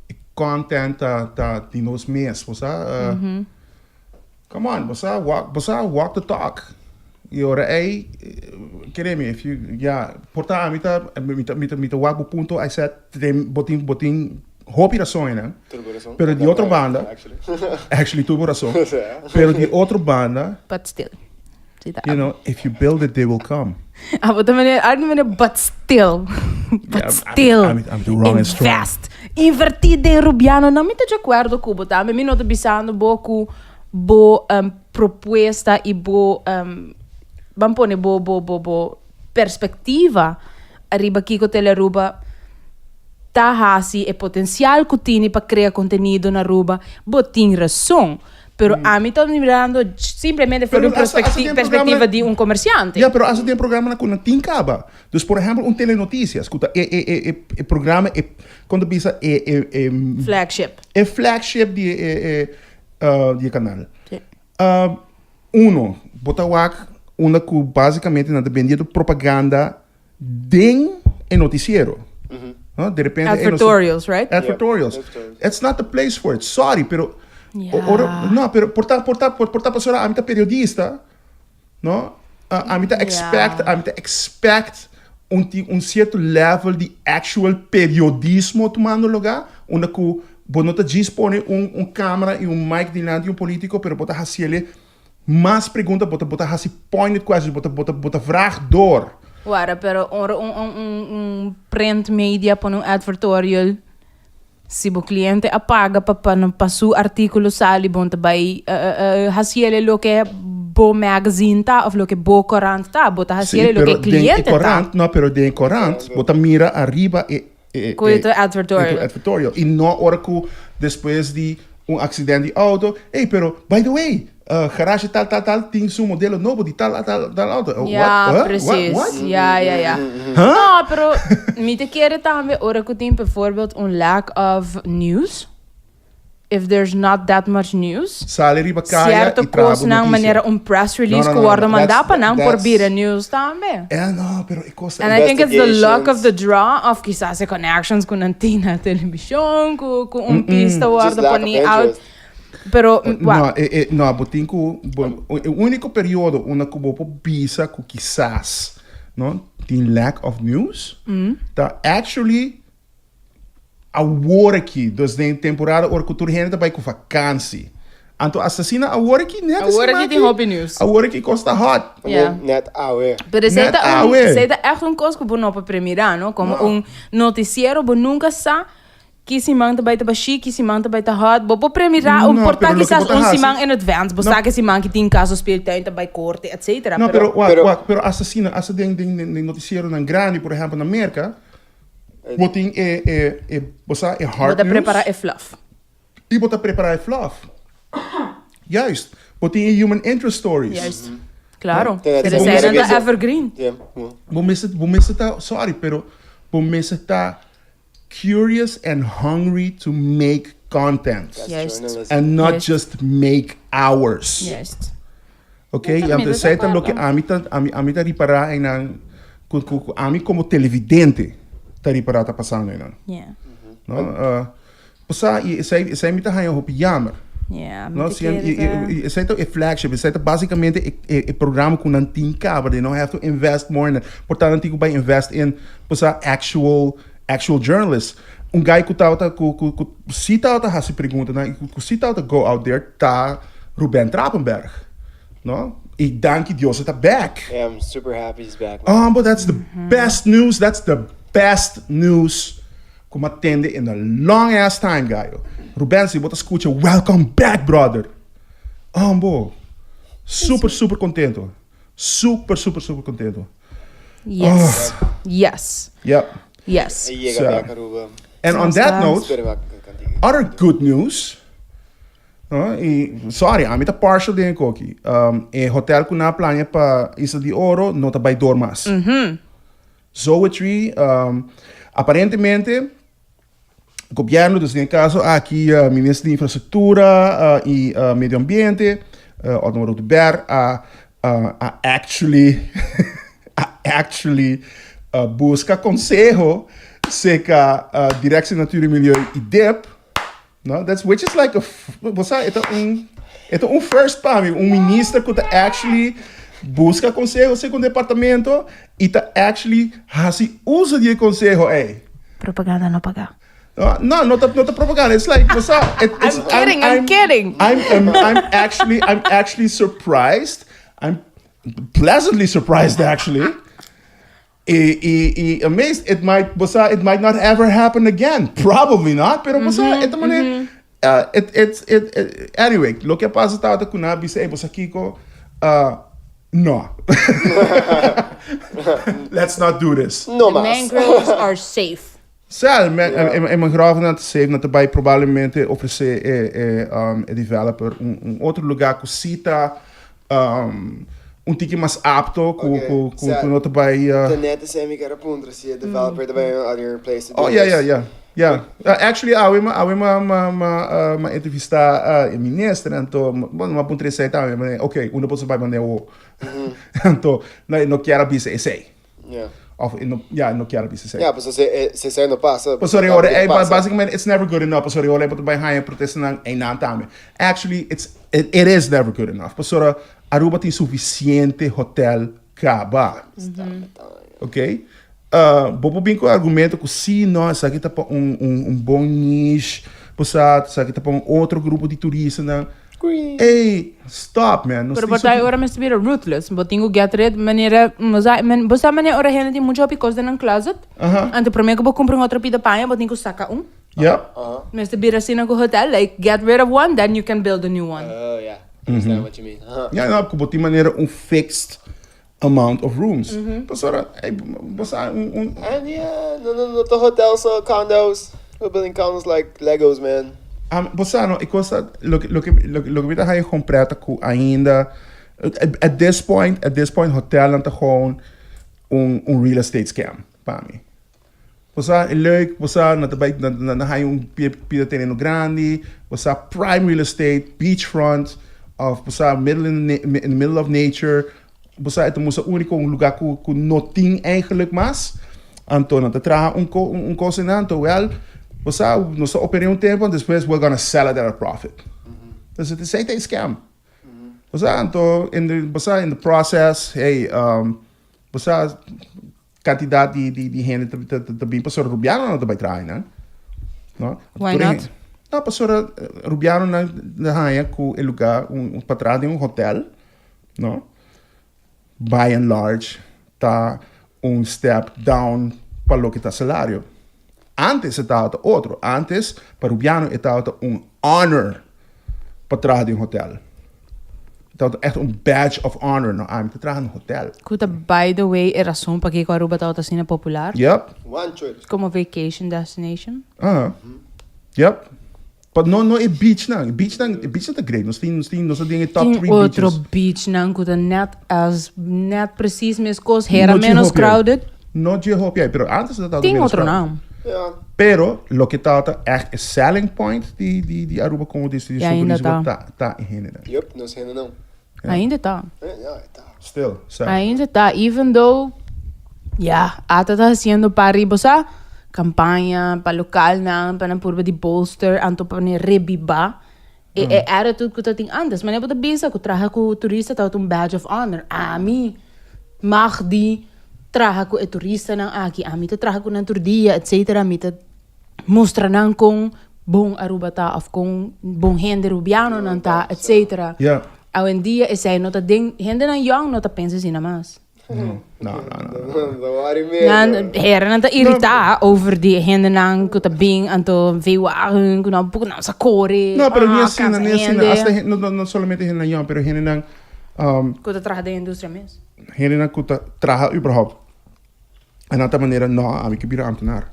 e content ta ta di nos mes, bo sa. Come on, bo sa walk, bo sa walk the talk. Y ora ey, kere mi, if you, ya, por ta ami ta, mi ta, mi ta, mi ta wak bo punto, I said, den, bo tin, bo tin hopi rason einan. Tur bo rason. Pero di otro banda, Actually. actually tur bo rason. Pero di otro banda, But still. Si ta you know, if you build it, they will come. Abo ta manera, algo manera, but still. But Yeah, I'm- still. I'm- I'm the wrong and strong. Invest. Invertí den Rubiano. No, mi ta de acuerdo ku bo tambe. Mi no ta bisando bo ku bo um, propuesta i bo um, ban pone bo bo bo bo perspectiva ariba kiko Telearuba ta hasi e potencial ku tini pa crea contenido na Aruba. Bo tin rason. Pero ami ta mirando simplemente for Pero di un hasta- hasta den perspectiva programa- di un comerciante. Ja, pero hasta den programanan ku nan tin kaba. Dus por ehempel un Telenoticias ku ta e e e e e programa e kon ta bisa e e e Flagship. e flagship di e e e di e kanal. Sí. Uno, bo ta wak unda ku basicamente nan ta bendiendo propaganda den e noticiero. No? De repente e Advertorials, right? Advertorials. Yeah, advertorials. It's not the place for it. Sorry, pero Yeah. ora, no, pero por ta, por ta, por, por ta pasobra ami ta periodista, no? Ami ta expect, Yeah. ami ta expect un ti, un cierto level di actual periodismo tumando lugar, unda cu bo no ta djis pone un, un camera y un mic dilanti un politico, pero bo ta haciele. mas pregunta, bo ta bo ta hasi pointed questions, bo ta bo ta bo ta vraag door. Wara, pero ora un un un un print media pone un advertorial, si bo cliente a paga pa pa pa su articulo sali bon ta bay haciele loke bo magazine ta of loke bo corant ta, bo ta Sí, haciele loke pero e den e cliente ta. corant, no, pero den e corant bo ta mira ariba e e Cu e e ta advertorial. e ta advertorial. Y no ora cu despues di un accident di auto, ey, pero by the way, garage tal tal tal tin su modelo nobo di tal tal tal auto. What? Ja, Huh? What? precies. What? Ja, ja, ja. Huh? No, pero mi ta kere tambe ora cu tin bijvoorbeeld un lack of news, if there's not that much news, Sali riba kaya cierto y traha bo cosnan noticia. manera un press No, release no, cu no, no, wordo no. manda That's, pa nan por that's bira news tambe. Eh, no, pero e cos ta. And I think it's the luck of Investigations. the draw of kisas e connections cu nan tin na television, cu, cu un pista Just wordo lack of poni out. interest. Pero, No, wak. e, e, no, bo tin cu, bo, e unico periodo unda cu bo por bisa cu kisas, no, tin lack of news, ta actually awor aki, dus den temporada ora cu tur hende ta bay cu vakantie. Anto asesina awor aki net Awor asina aki tin aki, hopi news. Awor aki cos ta hot. Ja. Net awe. Pero esey Net ta un, awe. esey ta echt un cos cu bo no por premira, no? Como No. un noticiero bo nunca sa ki siman ta bay ta bashi, ki siman ta bay ta hot. Bo por premira un No, por ta pero loke kisas bo ta un haci siman in advance. Bo No. sa ki siman ki tin caso speeltuin ta bay corte, etcetera. No, pero, Pero wak, Pero- wak, pero asesina, hasta den, den, den, den noticieronan grandi, por ehempel na Merca, Bo tin e, e, e, bo sa, e hard Bo ta news. prepara e fluff. I bo ta prepara e fluff. Juist. Bo tin e human interest stories. Juist. Claro. Ten Pero bo esei mester nan ta bisa- evergreen. Yeah. Mm. Bo mester, bo mester ta, sorry, pero bo mester ta curious and hungry to make content. That's Juist. journalism. And not Juist. just make ours. Juist. Ok, Mi ta anto de esei ta loke acuerdo. ami ta, ami, ami ta ripará einan, ku, ku, ku ami komo televidente ta ripará ta pasando einan. Yeah. No? Uh, pasá, i esei, esei mi ta haña hopi jammer. Yeah, mi No, ta si, i, kere i, ta. i esei ta e flagship, esei ta basikamente e, e, e programa ku nan tin kaba, they don't have to invest more in it. Por ta nan tin ku bai invest in, pasá, actual, actual journalists. Un guy ku tabata, ku, ku, ku si tabata hasi preguntanan i ku, ku si tabata go out there ta Ruben Trapenberg, no? I danki Dios e ta back. Yeah, I'm super happy he's back, man. Oh, but that's the best news, that's the best news ku m'a tende in a long ass time, gayo. Ruben, si bo ta skucha, welcome back, brother. Oh, bo. Super, super contento. Super, super, super contento. Yes. Yes. Yep. Yes. E yega So. back Aruba. And on that note, Espera wak kantiga. other good news. No, i sorry, ami ta partial den e koki. Um, e hotel ku nan a plania pa Isla di Oro no ta bai door mas. Zoetry, um, aparentemente, gobierno, dus den e caso aki uh, minister di Infrastructura uh, i uh, Medio Ambiente, uh, Otmar Oduber, a, uh, a actually, a actually uh, busca conseho seca uh, Directie Natuur en Milieu i DIP, No, that's which is like a, bo sa, e ta un, e ta un first pa mi, un minister ku ta actually buska konseho segun departamento i ta actually hasi uso di e konseho ei. Propaganda no pagá. No, no, no ta, no ta propaganda. It's like, bo sa, it, it's, I'm kidding, I'm kidding. I'm, I'm, I'm actually, I'm actually surprised. I'm pleasantly surprised actually. I, i, i amazed, it might, bo sa, it might not ever happen again. Probably not, pero bo sa, e ta manera, it, it's, it, it, anyway, loke a pasa tabata ku nan a bisa, ey, bo sa kiko, no. Let's not do this. No The mas. mangroves are safe. Sa, e, e, e mangrovenan ta safe, nan ta bai probablemente ofresé e, e, e developer un, un otro lugá ku sí ta, un tiki mas apto ku, Ok, ku, ku, sa, ku no ta bai, Ta net esei mi kier a puntra si e developer ta bai un other place to do Oh, ya, ya, this. ya, ya. Actually, awe mi, awe mi, mi, mi, mi entrevistá e minister, anto, bueno, mi a puntra esei tambe, mi, ok, unda bo ta bai manda e awo? Anto, no, e no kier a bisa esei. Yeah. Of e no, ya, e no kier a bisa esei. Ya, pasobra si e, si esei no pasa, Pasobra ta ora, ta ey, pasa. basicamente, it's never good enough. Pasobra ora bo ta bai haña protestanan einan tambe. Actually, it's, it, it is never good enough. Pasobra Aruba tin suficiente hotel caba. Ok? Bo por bin cu argumento cu si, no, esaki ta pa un, un, un bon niche, bo sa, esaki ta pa un otro grupo di turistanan. Ey, stop man. Nos Pero tin por ta sufi- ora mester bira ruthless. Bo tin ku get rid manera, bo sa, men, bo sa manera ora hende tin mucho hopi kos den nan closet. Aha. Anto prome ku bo kumpra un otro pida paña, bo tin ku saka un. Yep. Mester bira asina ku hotel, like get rid of one, then you can build a new one. Oh, yeah. Understand what you mean. Aha. Ja, no, ku bo tin manera un fixed amount of rooms. Pasobra, ey, bo sa un, un. And yeah, no, no, no, the hotels or condos. We're building condos like Legos, man. Am, bo sa no, e kos ta, loke, loke, loke, loke mi ta haya gewoon preta ku ainda, at, at this point, at this point hotelnan ta gewoon un, un real estate scam pa mi. Bo sa, e leuk, bo sa, nan ta bai, nan, nan ta haya un pie, pida tereno grandi, bo sa, prime real estate, beachfront, of bo sa, middle in the, in the middle of nature, bo sa, e ta mustra unico, un lugar cu, cu no tin eigenlijk mas. Anto nan ta traha un co, un cos einan, anto wel, bo sa, nos ta oper'é un tempo, anto despues we're gonna sell it at a profit. Entonces, esei ta e scam. Bo sa, anto, in the, bo sa, in the process, hey, bo sa, Cantidad di di di hende ta ta ta bin pasobra Rubianonan ta bai traha einan. No? Why not? No, pasobra Rubianonan ta haña cu e lugar un pa traha den un hotel, no? By and large ta un step down pa loke ta salario. Antes e tabata otro. Antes pa Rubiano e tabata un honor pa traha den hotel. E tabata echt un badge of honor, no, ami ta traha den hotel. Ku ta by the way e rason pakiko Aruba tabata asina popular. Yep. One choice. Komo vacation destination. Aha. Yep. But no no e beachnan. E beachnan e beachnan ta great. Nos tin nos tin nos ta den e top Tin three otro beaches. beachnan ku ta net as net precies meskos, hera No dje menos hopi ei. crowded. No dje hopi ei, pero antes ta tabata Tin menos otro crowded. nan. Ja. Pero loke tabata echt e selling point di di di Aruba komo Y destinashon ainda turístiko ta. ta ta e hendenan. Yup, nos hendenan. Ja. Ainda ta. Ja, e ta. Still, sa. Ainda ta, even though, ya, ata ta haciendo pa riba, sa, campaña pa localnan, pa nan purba di bolster, anto pa nan rebiba e e attitude cu ta tin antes. Manera bo ta bisa cu traha cu turista tabata un badge of honor. Ami mag di traha cu e turistanan aki, ami ta traha cu nan tur dia, etcetera, mi ta mustra nan con bon Aruba ta of con bon hende Rubianonan ta, etcetera. Ja. Awendia esei no ta den, hendenan yong no ta pensa asina mas. No, no, no, no. No worry meer. Nan, herennan ta irita over di hendenan ku ta bin anto V-wagen ku nan poko nan sa kore. No, pero ni ah, asina, kansa ni asina. hende. Hasta no, no, no solamente hendenan yong, pero hendenan, Ku ta traha den industria mes. hendenan ku ta traha überhaupt. En nan ta manera, no, ami ke bira ambtenaar.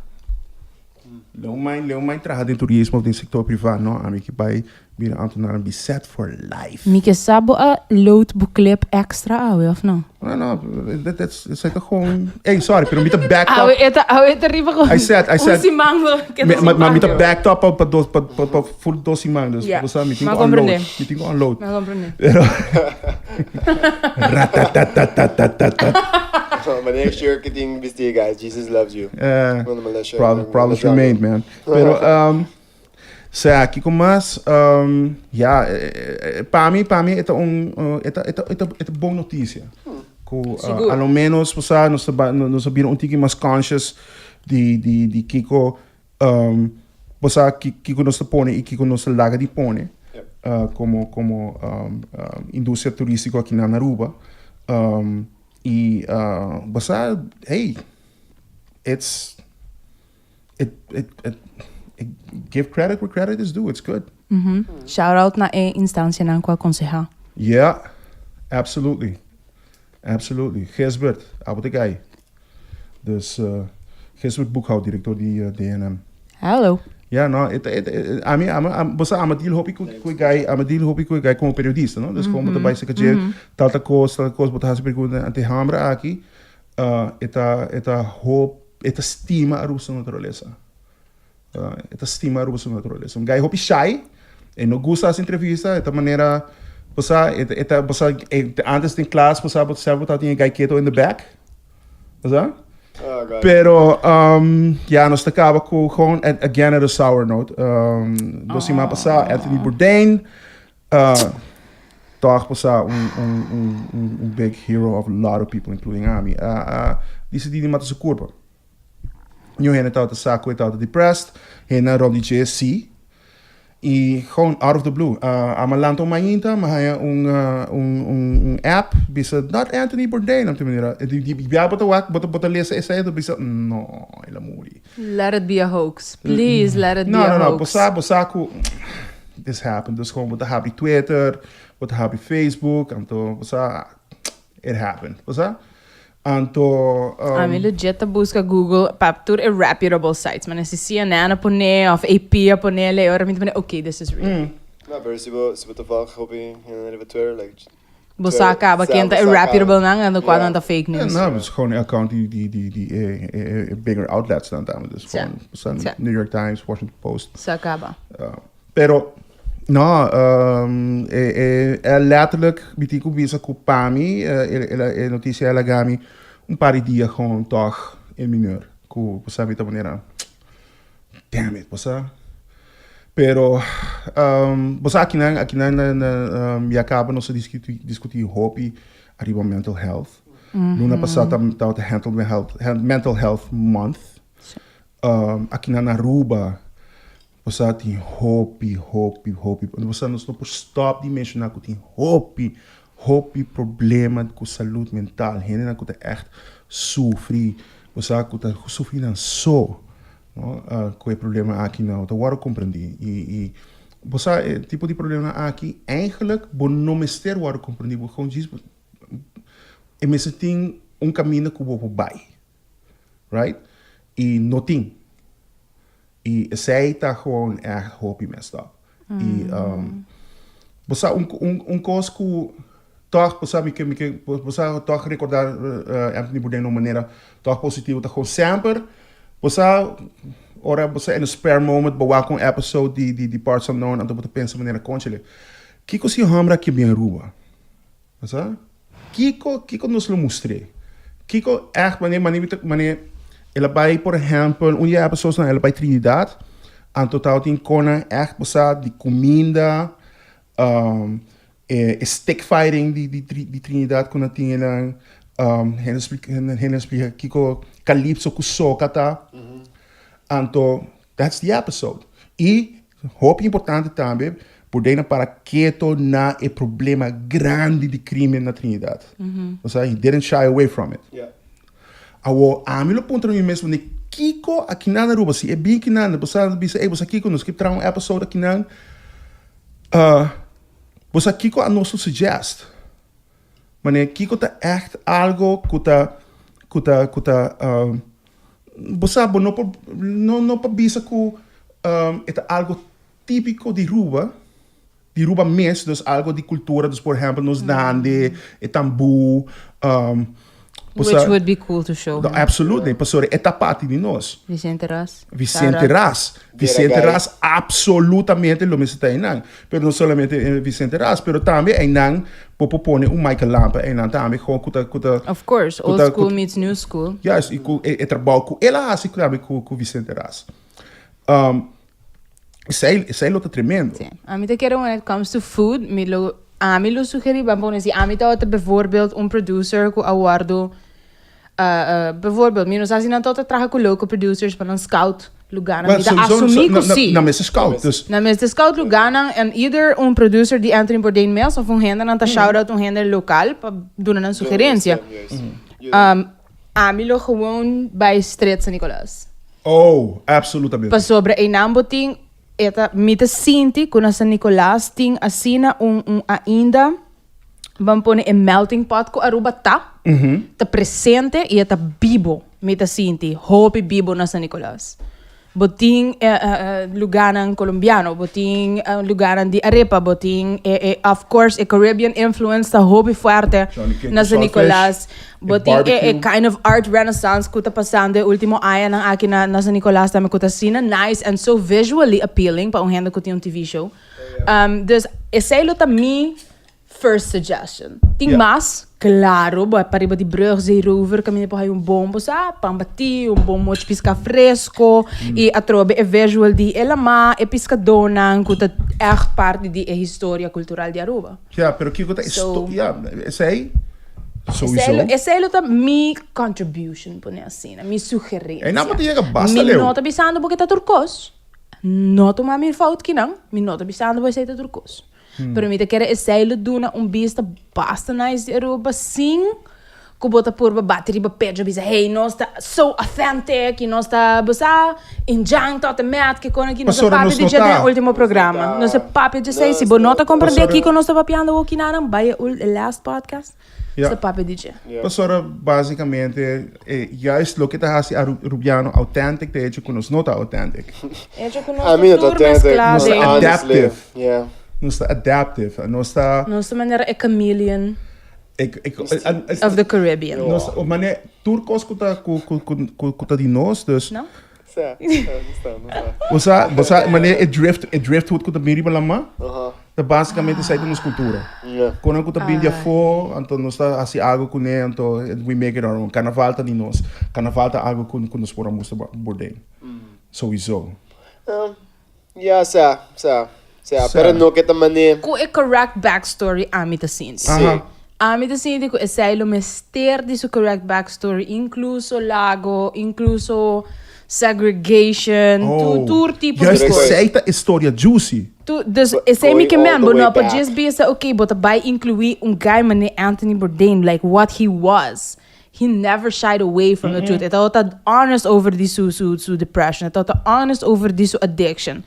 Leon Leon mijn traha den turismo of den sector priva, no, ami ke bai bira ambtenaar en be set for life. Mi ke sa bo a load bo clip extra awe of no? No, no, dat, dat, esei ta gewoon, ey, sorry, pero mi ta backed up. Awe e ta, awe e ta riba gewoon I said, I said. un siman bo keda Ma, ma mi ta sin backed up pa, pa dos, pa, pa, pa full dos siman, dus Ja. bo sa, mi tin Ma ku unload, comprende. mi tin ku unload. Mi a comprende. Pero Ratatatatatatat. Maar next year que tin bisti guys, Jesus loves you. Eh, Manda manda shirt, prob- manda problems jogger. remain, man. Pero, um, sea, kiko mas, um, ja, eh, eh, pa mi, pa mi, e ta un, uh, e ta, e ta, e ta, e ta bon noticia. Ku, uh, Sigur. a lo menos, bo sa, nos ta ba- nos a bira un tiki mas conscious di, di, di kiko, um, bo sa, ki, kiko nos ta pone i kiko nos ta laga di pone. Yep. Uh, como, como, um, um, industria turístico aki na Aruba. Um, Y bo sa, hey, it's, it, it, it, it, give credit where credit is due, it's good. Shout out na e instancianan cu a conseha. Yeah, absolutely, absolutely. Gisbert, abo ta guy. Dus Gisbert Boekhout, director di DNM. Hallo. Ja, no, e ta, e ta, ami, ami, bo sa, ami a deal hopi ku, ku e guy, ami a deal hopi ku e guy komo periodista, no? Dus komo bo ta bai saka dje, tal ta kos, tal ta kos, bo ta hasi pregunta, ante hamber aki, e ta, e ta hop, e ta stima Aruba su naturalesa. E ta stima Aruba su naturalesa. Un guy hopi shy, e no gusta hasi entrevista, e ta manera, bo sa, e ta, e ta, bo sa, e antes den klas, bo sa, bo semper bo tabatin e guy keto in the back. Bo sa? Oh, God. Pero, um, ja, nos ta kaba ku gewoon, again at a sour note. Um, dos siman pasá, Anthony Bourdain, uh, toch pasá un, un, un, un, un big hero of a lot of people, including ami, a, a disidí di mata su kurpa. Niun hende tabata sa ku e tabata depressed, hendenan rònt di dje sí. I gewoon out of the blue. A mi lanta un mainta, mi haña un un un app bisa not Anthony Bourdain. Am ta manera di di bia bo ta wak bo ta bo ta lesa esei bo ta bisa no el a muri. Let it be a hoax. Please let it be No a no no hoax. bo sa bo sa ku this happened dus gewoon bo ta habri Twitter bo ta habri Facebook anto bo sa it happened bo sa. Anto, um. Ami legit ta buska Google pa tur e reputable sites. Manera si CNN a pone of AP a pone e ora mi ta pone ok this is real. No, pero si bo si bo ta volg hopi hende riba Twitter like Bo sa caba ken ta e reputable nan en cual nan ta fake news. No, het is gewoon e account di di di di e e e bigger outlets dan tambe. Dus gewoon New York Times, Washington Post. Sa caba. Pero, no, e, e, e letterlijk, mi tin ku bisa ku pa mi, e, e, e noticia a laga mi un par di dia gewoon toch in mineur. Ku, bo sa, mi ta manera, damn it, bo sa. Pero, bo sa akinan, akinan na, na, ya kaba nos a diskuti, diskuti hopi ariba mental health. Luna pasá tabata mental health, mental health month. Akinan na Aruba, Bo sa tin hopi, hopi, hopi, bo sa nos no por stop di menciona cu tin hopi, hopi problema cu salud mental, hendenan cu ta echt sufri, bo sa cu ta sufri nan so, no, cu e problema aki no ta wordo comprendi y, y bo sa e tipo di problemanan aki eigenlijk bo no mester wordo comprendi, bo gewoon djis e mester tin un caminda cu bo por bay, right, y no tin. Y esey ta gewoon echt hopi messed up. Y bo sa un un un cos cu toch bo sa mi ke mi ke bo sa toch recorda Anthony Bourdain na un manera toch positivo ta gewoon semper bo sa ora bo sa in a spare moment bo wak un episode di di di Parts Unknown anto bo ta pensa manera conchale kico si e homber aki bin Aruba? Bo sa? Kiko, kiko nos lo mustr'é? Kiko ègt manera, manera mi ta, manera el a bai por ehèmpel un di e episodesnan el a bai Trinidad, anto tabatin konan ègt bo sa di kuminda, e stick fighting di di di Trinidad ku nan tin einan, hende splika hende a splika kiko calypso ku soca ta, anto That's the episode. Y hopi importante tambe, Bourdain a para keto na e problema grandi di crimen na Trinidad. Osea, he didn't shy away from it. Awor, ami lo puntra mi mes, wanneer kiko akinan na Aruba, si e bin kinan, bo sa bisa, ey, bo sa kiko, nos ke traha un episode akinan, bo sa kiko a nos lo suggest? Manera kiko ta echt algo ku ta ku ta ku ta bo sa bo no por no no por bisa ku e ta algo típiko di Ruba di Ruba mes dus algo di kultura dus por ehèmpel nos dande e tambú Which would be cool to show him. Absolutely, pasobra e ta parti di nos. Vicente Ras. Vicente Ras. Vicente Ras absolutamente lo mester ta einan. Pero no solamente Vicente Ras, pero tambe einan bo por pone un Michael Lampe einan tambe gewoon ku ta ku ta. Of course, old school meets new school. Juist, i ku e trabou ku el a hasi tambe ku Vicente Ras. Esei, esei lo ta tremendo. Sí. Ami ta kere when it comes to food, mi lo, ami lo sugeri, ban pone si ami tabata bijvoorbeeld un producer ku a wordo, bijvoorbeeld, mi no sa si nan tabata traha ku local producers pa nan scout lugarnan. Well, Mi ta sowieso, asumi ku na, si. na mester scout, dus. Nan mester scout lugarnan en either un producer di Anthony Bourdain mes of un hende nan ta shout out un hende local pa duna nan sugerencia. Ami lo gewoon bai Stret San Nicolas. Oh, absolutamente. Pasobra einan bo tin, e ta, mi ta sinti ku na San Nicolas tin asina un, un ainda, ban pone e melting pot ku Aruba ta, ta presente i e ta bibo, mi ta sinti, hopi bibo na San Nicolas. Bo tin lugarnan colombiano, bo tin lugarnan di arepa, bo tin e e of course e Caribbean influence ta hopi fuerte na San Nicolas. Bo tin e e kind of art renaissance cu ta pasando e ultimo añanan aki na na San Nicolas tambe cu ta asina nice and so visually appealing pa un hende cu tin un TV show. Dus esey lo ta mi First suggestion. Tin Yeah. mas? Claro, bo a pariba di brug zeerover caminda por hay un bon bo sa, pan bati, un bon mochi pisca fresco y atrobe e visual di e lama, e piscadonan cu ta echt parti di e historia cultural di Aruba. Ja, pero kiko ta e So- sto- ja, esey sowieso. Esey lo, esey lo ta mi contribution, pone asina, mi sugerencia. Eynan bo ta yega basta Mi leu. no ta bisando bo ke ta tur cos. No tuma mi fout kinan, mi no ta bisando bo esei ta tur kos. Pero mi ta kere esei lo duna un bista basta nice di Aruba sin ku bo ta purba bati riba pecho bisa hey nos ta so authentic y nos ta bo sa injan tot en met ke kon aki nos a Pasobra papia nos di no dje den ta. ultimo programa. Nos a papia dje esei. Si bo no ta komprende kiko nos ta papiando awokinanan bai e last podcast. Ja. Nos ta papia di dje. Pasobra basicamente e juist loke ta hasi Arubiano authentic ta hecho ku nos no ta authentic. Hecho ku nos A mi ta no ta tur authentic. mezclá Nos ta den. Honestly, adaptive. yeah. Nos ta adaptive. Nos ta. Nos ta manera e chameleon. Ik, ik, eh, Of the Caribbean. Nos, o mane, tur kos ku ta, ku, ku, ku, ku, ku ta di nos, dus. No? Sa, sa, no sa. Bo sa, bo sa, mane e drift, e driftwood ku ta bin riba lama, Aha. ta basikamente esei ta nos kultura. Yeah. Konan ku ta bin di afó, anto nos ta hasi algo kuné, anto we make it our own. Karnaval ta di nos. Karnaval ta algo ku, ku nos por a mustra Bourdain. Souiso. Um, Ya, sa, sa, sa. Sa. Pero no ke ta mane. Ku e correct backstory ami ta sinti. Si. Aha. Ami ta sinti ku esei lo mester di su correct backstory, inkluso lago, inkluso segregation, Oh. tur tur tipo di Juist kos. esei ta e storia juicy. Tu, dus esei mi Going ke all men, the bo way no por back. djis bisa, okay, bo ta bai inkluí un guy mane Anthony Bourdain, like what he was. He never shied away from the truth. E tabata honest over di su, su, su depression. E tabata honest over di su addiction.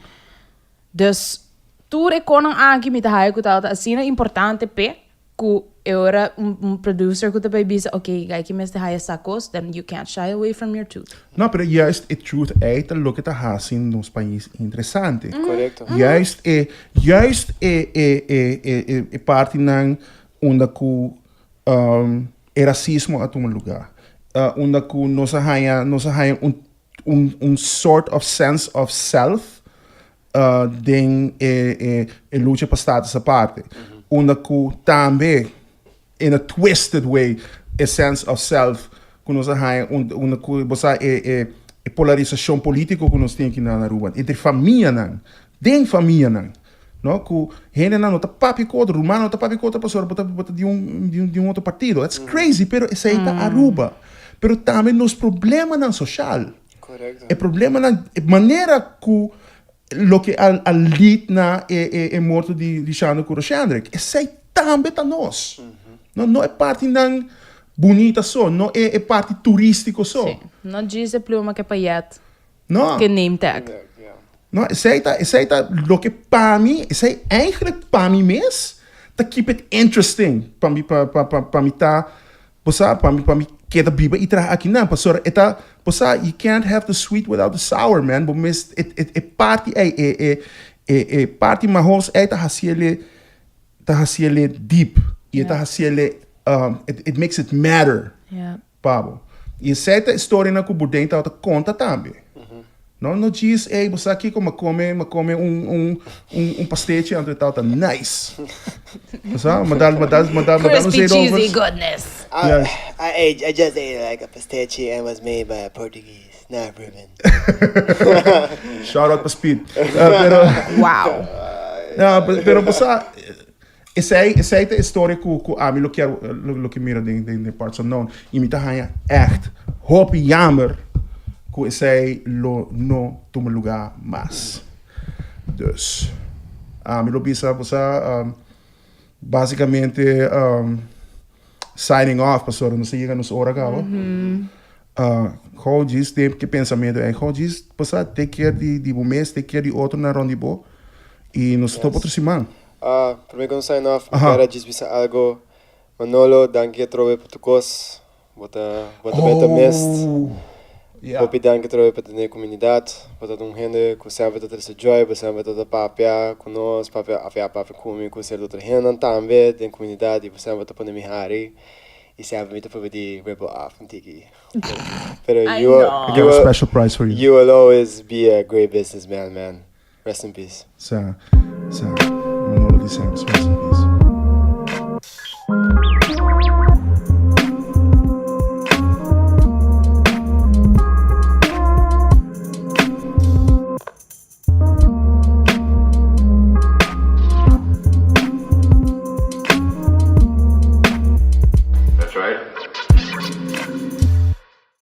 Dus, tur e konan aki mi ta haya ku tabata asina importante p'e, ku e ora un, un producer ku ta bai bisa, ok, guy ki mester haya sa kos, then you can't shy away from your truth. No, pero juist e truth ei ta loke ta hasi nos pais interesante. Korekto. Juist e, juist e, e, e, e, e, e partinan unda ku E rasismo a tuma lugá. Unda ku nos a haña, nos a haña un, un, un sort of sense of self den e, e, e lucha pa status aparte. Unda ku tambe, in a twisted way, e sense of self ku nos a haña, unda ku bo sa e, e, e polarisashon polítiko ku nos tin aki na Aruba, entre famianan, den famianan. No, ku hendenan no ta papia ku otro, rumannan no ta papia ku otro pasobra bo ta bo ta di un di un di un otro partido. That's crazy, pero esei ta Aruba. Pero tambe nos problemanan soshal. Korekto. E problemanan, e manera ku loke a a lead na e e e morto di di Shano ku Roshendrick, esei tambe ta nos. No, no e partinan bunita so, no e e parti turístiko so. Sí. No djis e pluma ku e payet. No. Ke name tag. No, esei ta, esei ta loke pa mi, esei eigenlijk pa mi mes ta keep it interesting pa mi, pa, pa, pa, pa mi ta, bo sa, pa mi, pa mi keda biba i traha akinan. Pasobra e ta, bo sa, you can't have the sweet without the sour, man. Bo mes, e, e, e parti ei, e, e, e, e parti mahos ei ta hasiele, ta hasiele deep. I e ta hasiele, um, it, it makes it matter. Yeah. Pa bo. I esei ta e storianan ku Bourdain tabata konta tambe. No no djis, ey, bo sa kiko, m'a kome, m'a kome un, un, un, un pastechi anto e tabata nice. Bo sa, m'a dal, m'a dal, m'a dal, m'a dal un Crispy cheesy zeerovers. goodness. I, Yes. I ate, I just ate like a pastechi and was made by a Portuguese, not Ruben. Shout out pa Speed. Pero, Wow. no, pero bo sa, Esei, esei ta e storia ku, ku ami lo kier, lo, lo ke mira den, den, den Parts Unknown. I mi ta haña ègt hopi jammer ku esei lo no tuma lugá mas. Dus, ami lo bisa bo sa, basikamente, signing off pasobra nos a yega nos ora kaba. Gou djis den ke pensamentu ei, gou djis bo sa take care di, di bo mes, take care di otronan rònt di bo i nos ta topa otro siman. Ah, prome ku nos sign off, mi kier a djis bisa algo. Manolo, danki atrobe pa tur kos. Bo ta, bo ta beta mest. Yeah. Hopi danki atrobe pa tene komunidat. Bo ta un hende ku semper ta trese joy, bo semper ta ta papia ku nos, papia, afia papia ku mi, ku sierto otro hendenan tambe den komunidat i bo semper ta pone mi hari i semper mi ta prueba di rip bo af un tiki. Pero I you, know. I got a special price for you. You will always be a great businessman, man. Rest in peace. Sa, sa, Manolo di Sam's, rest in peace.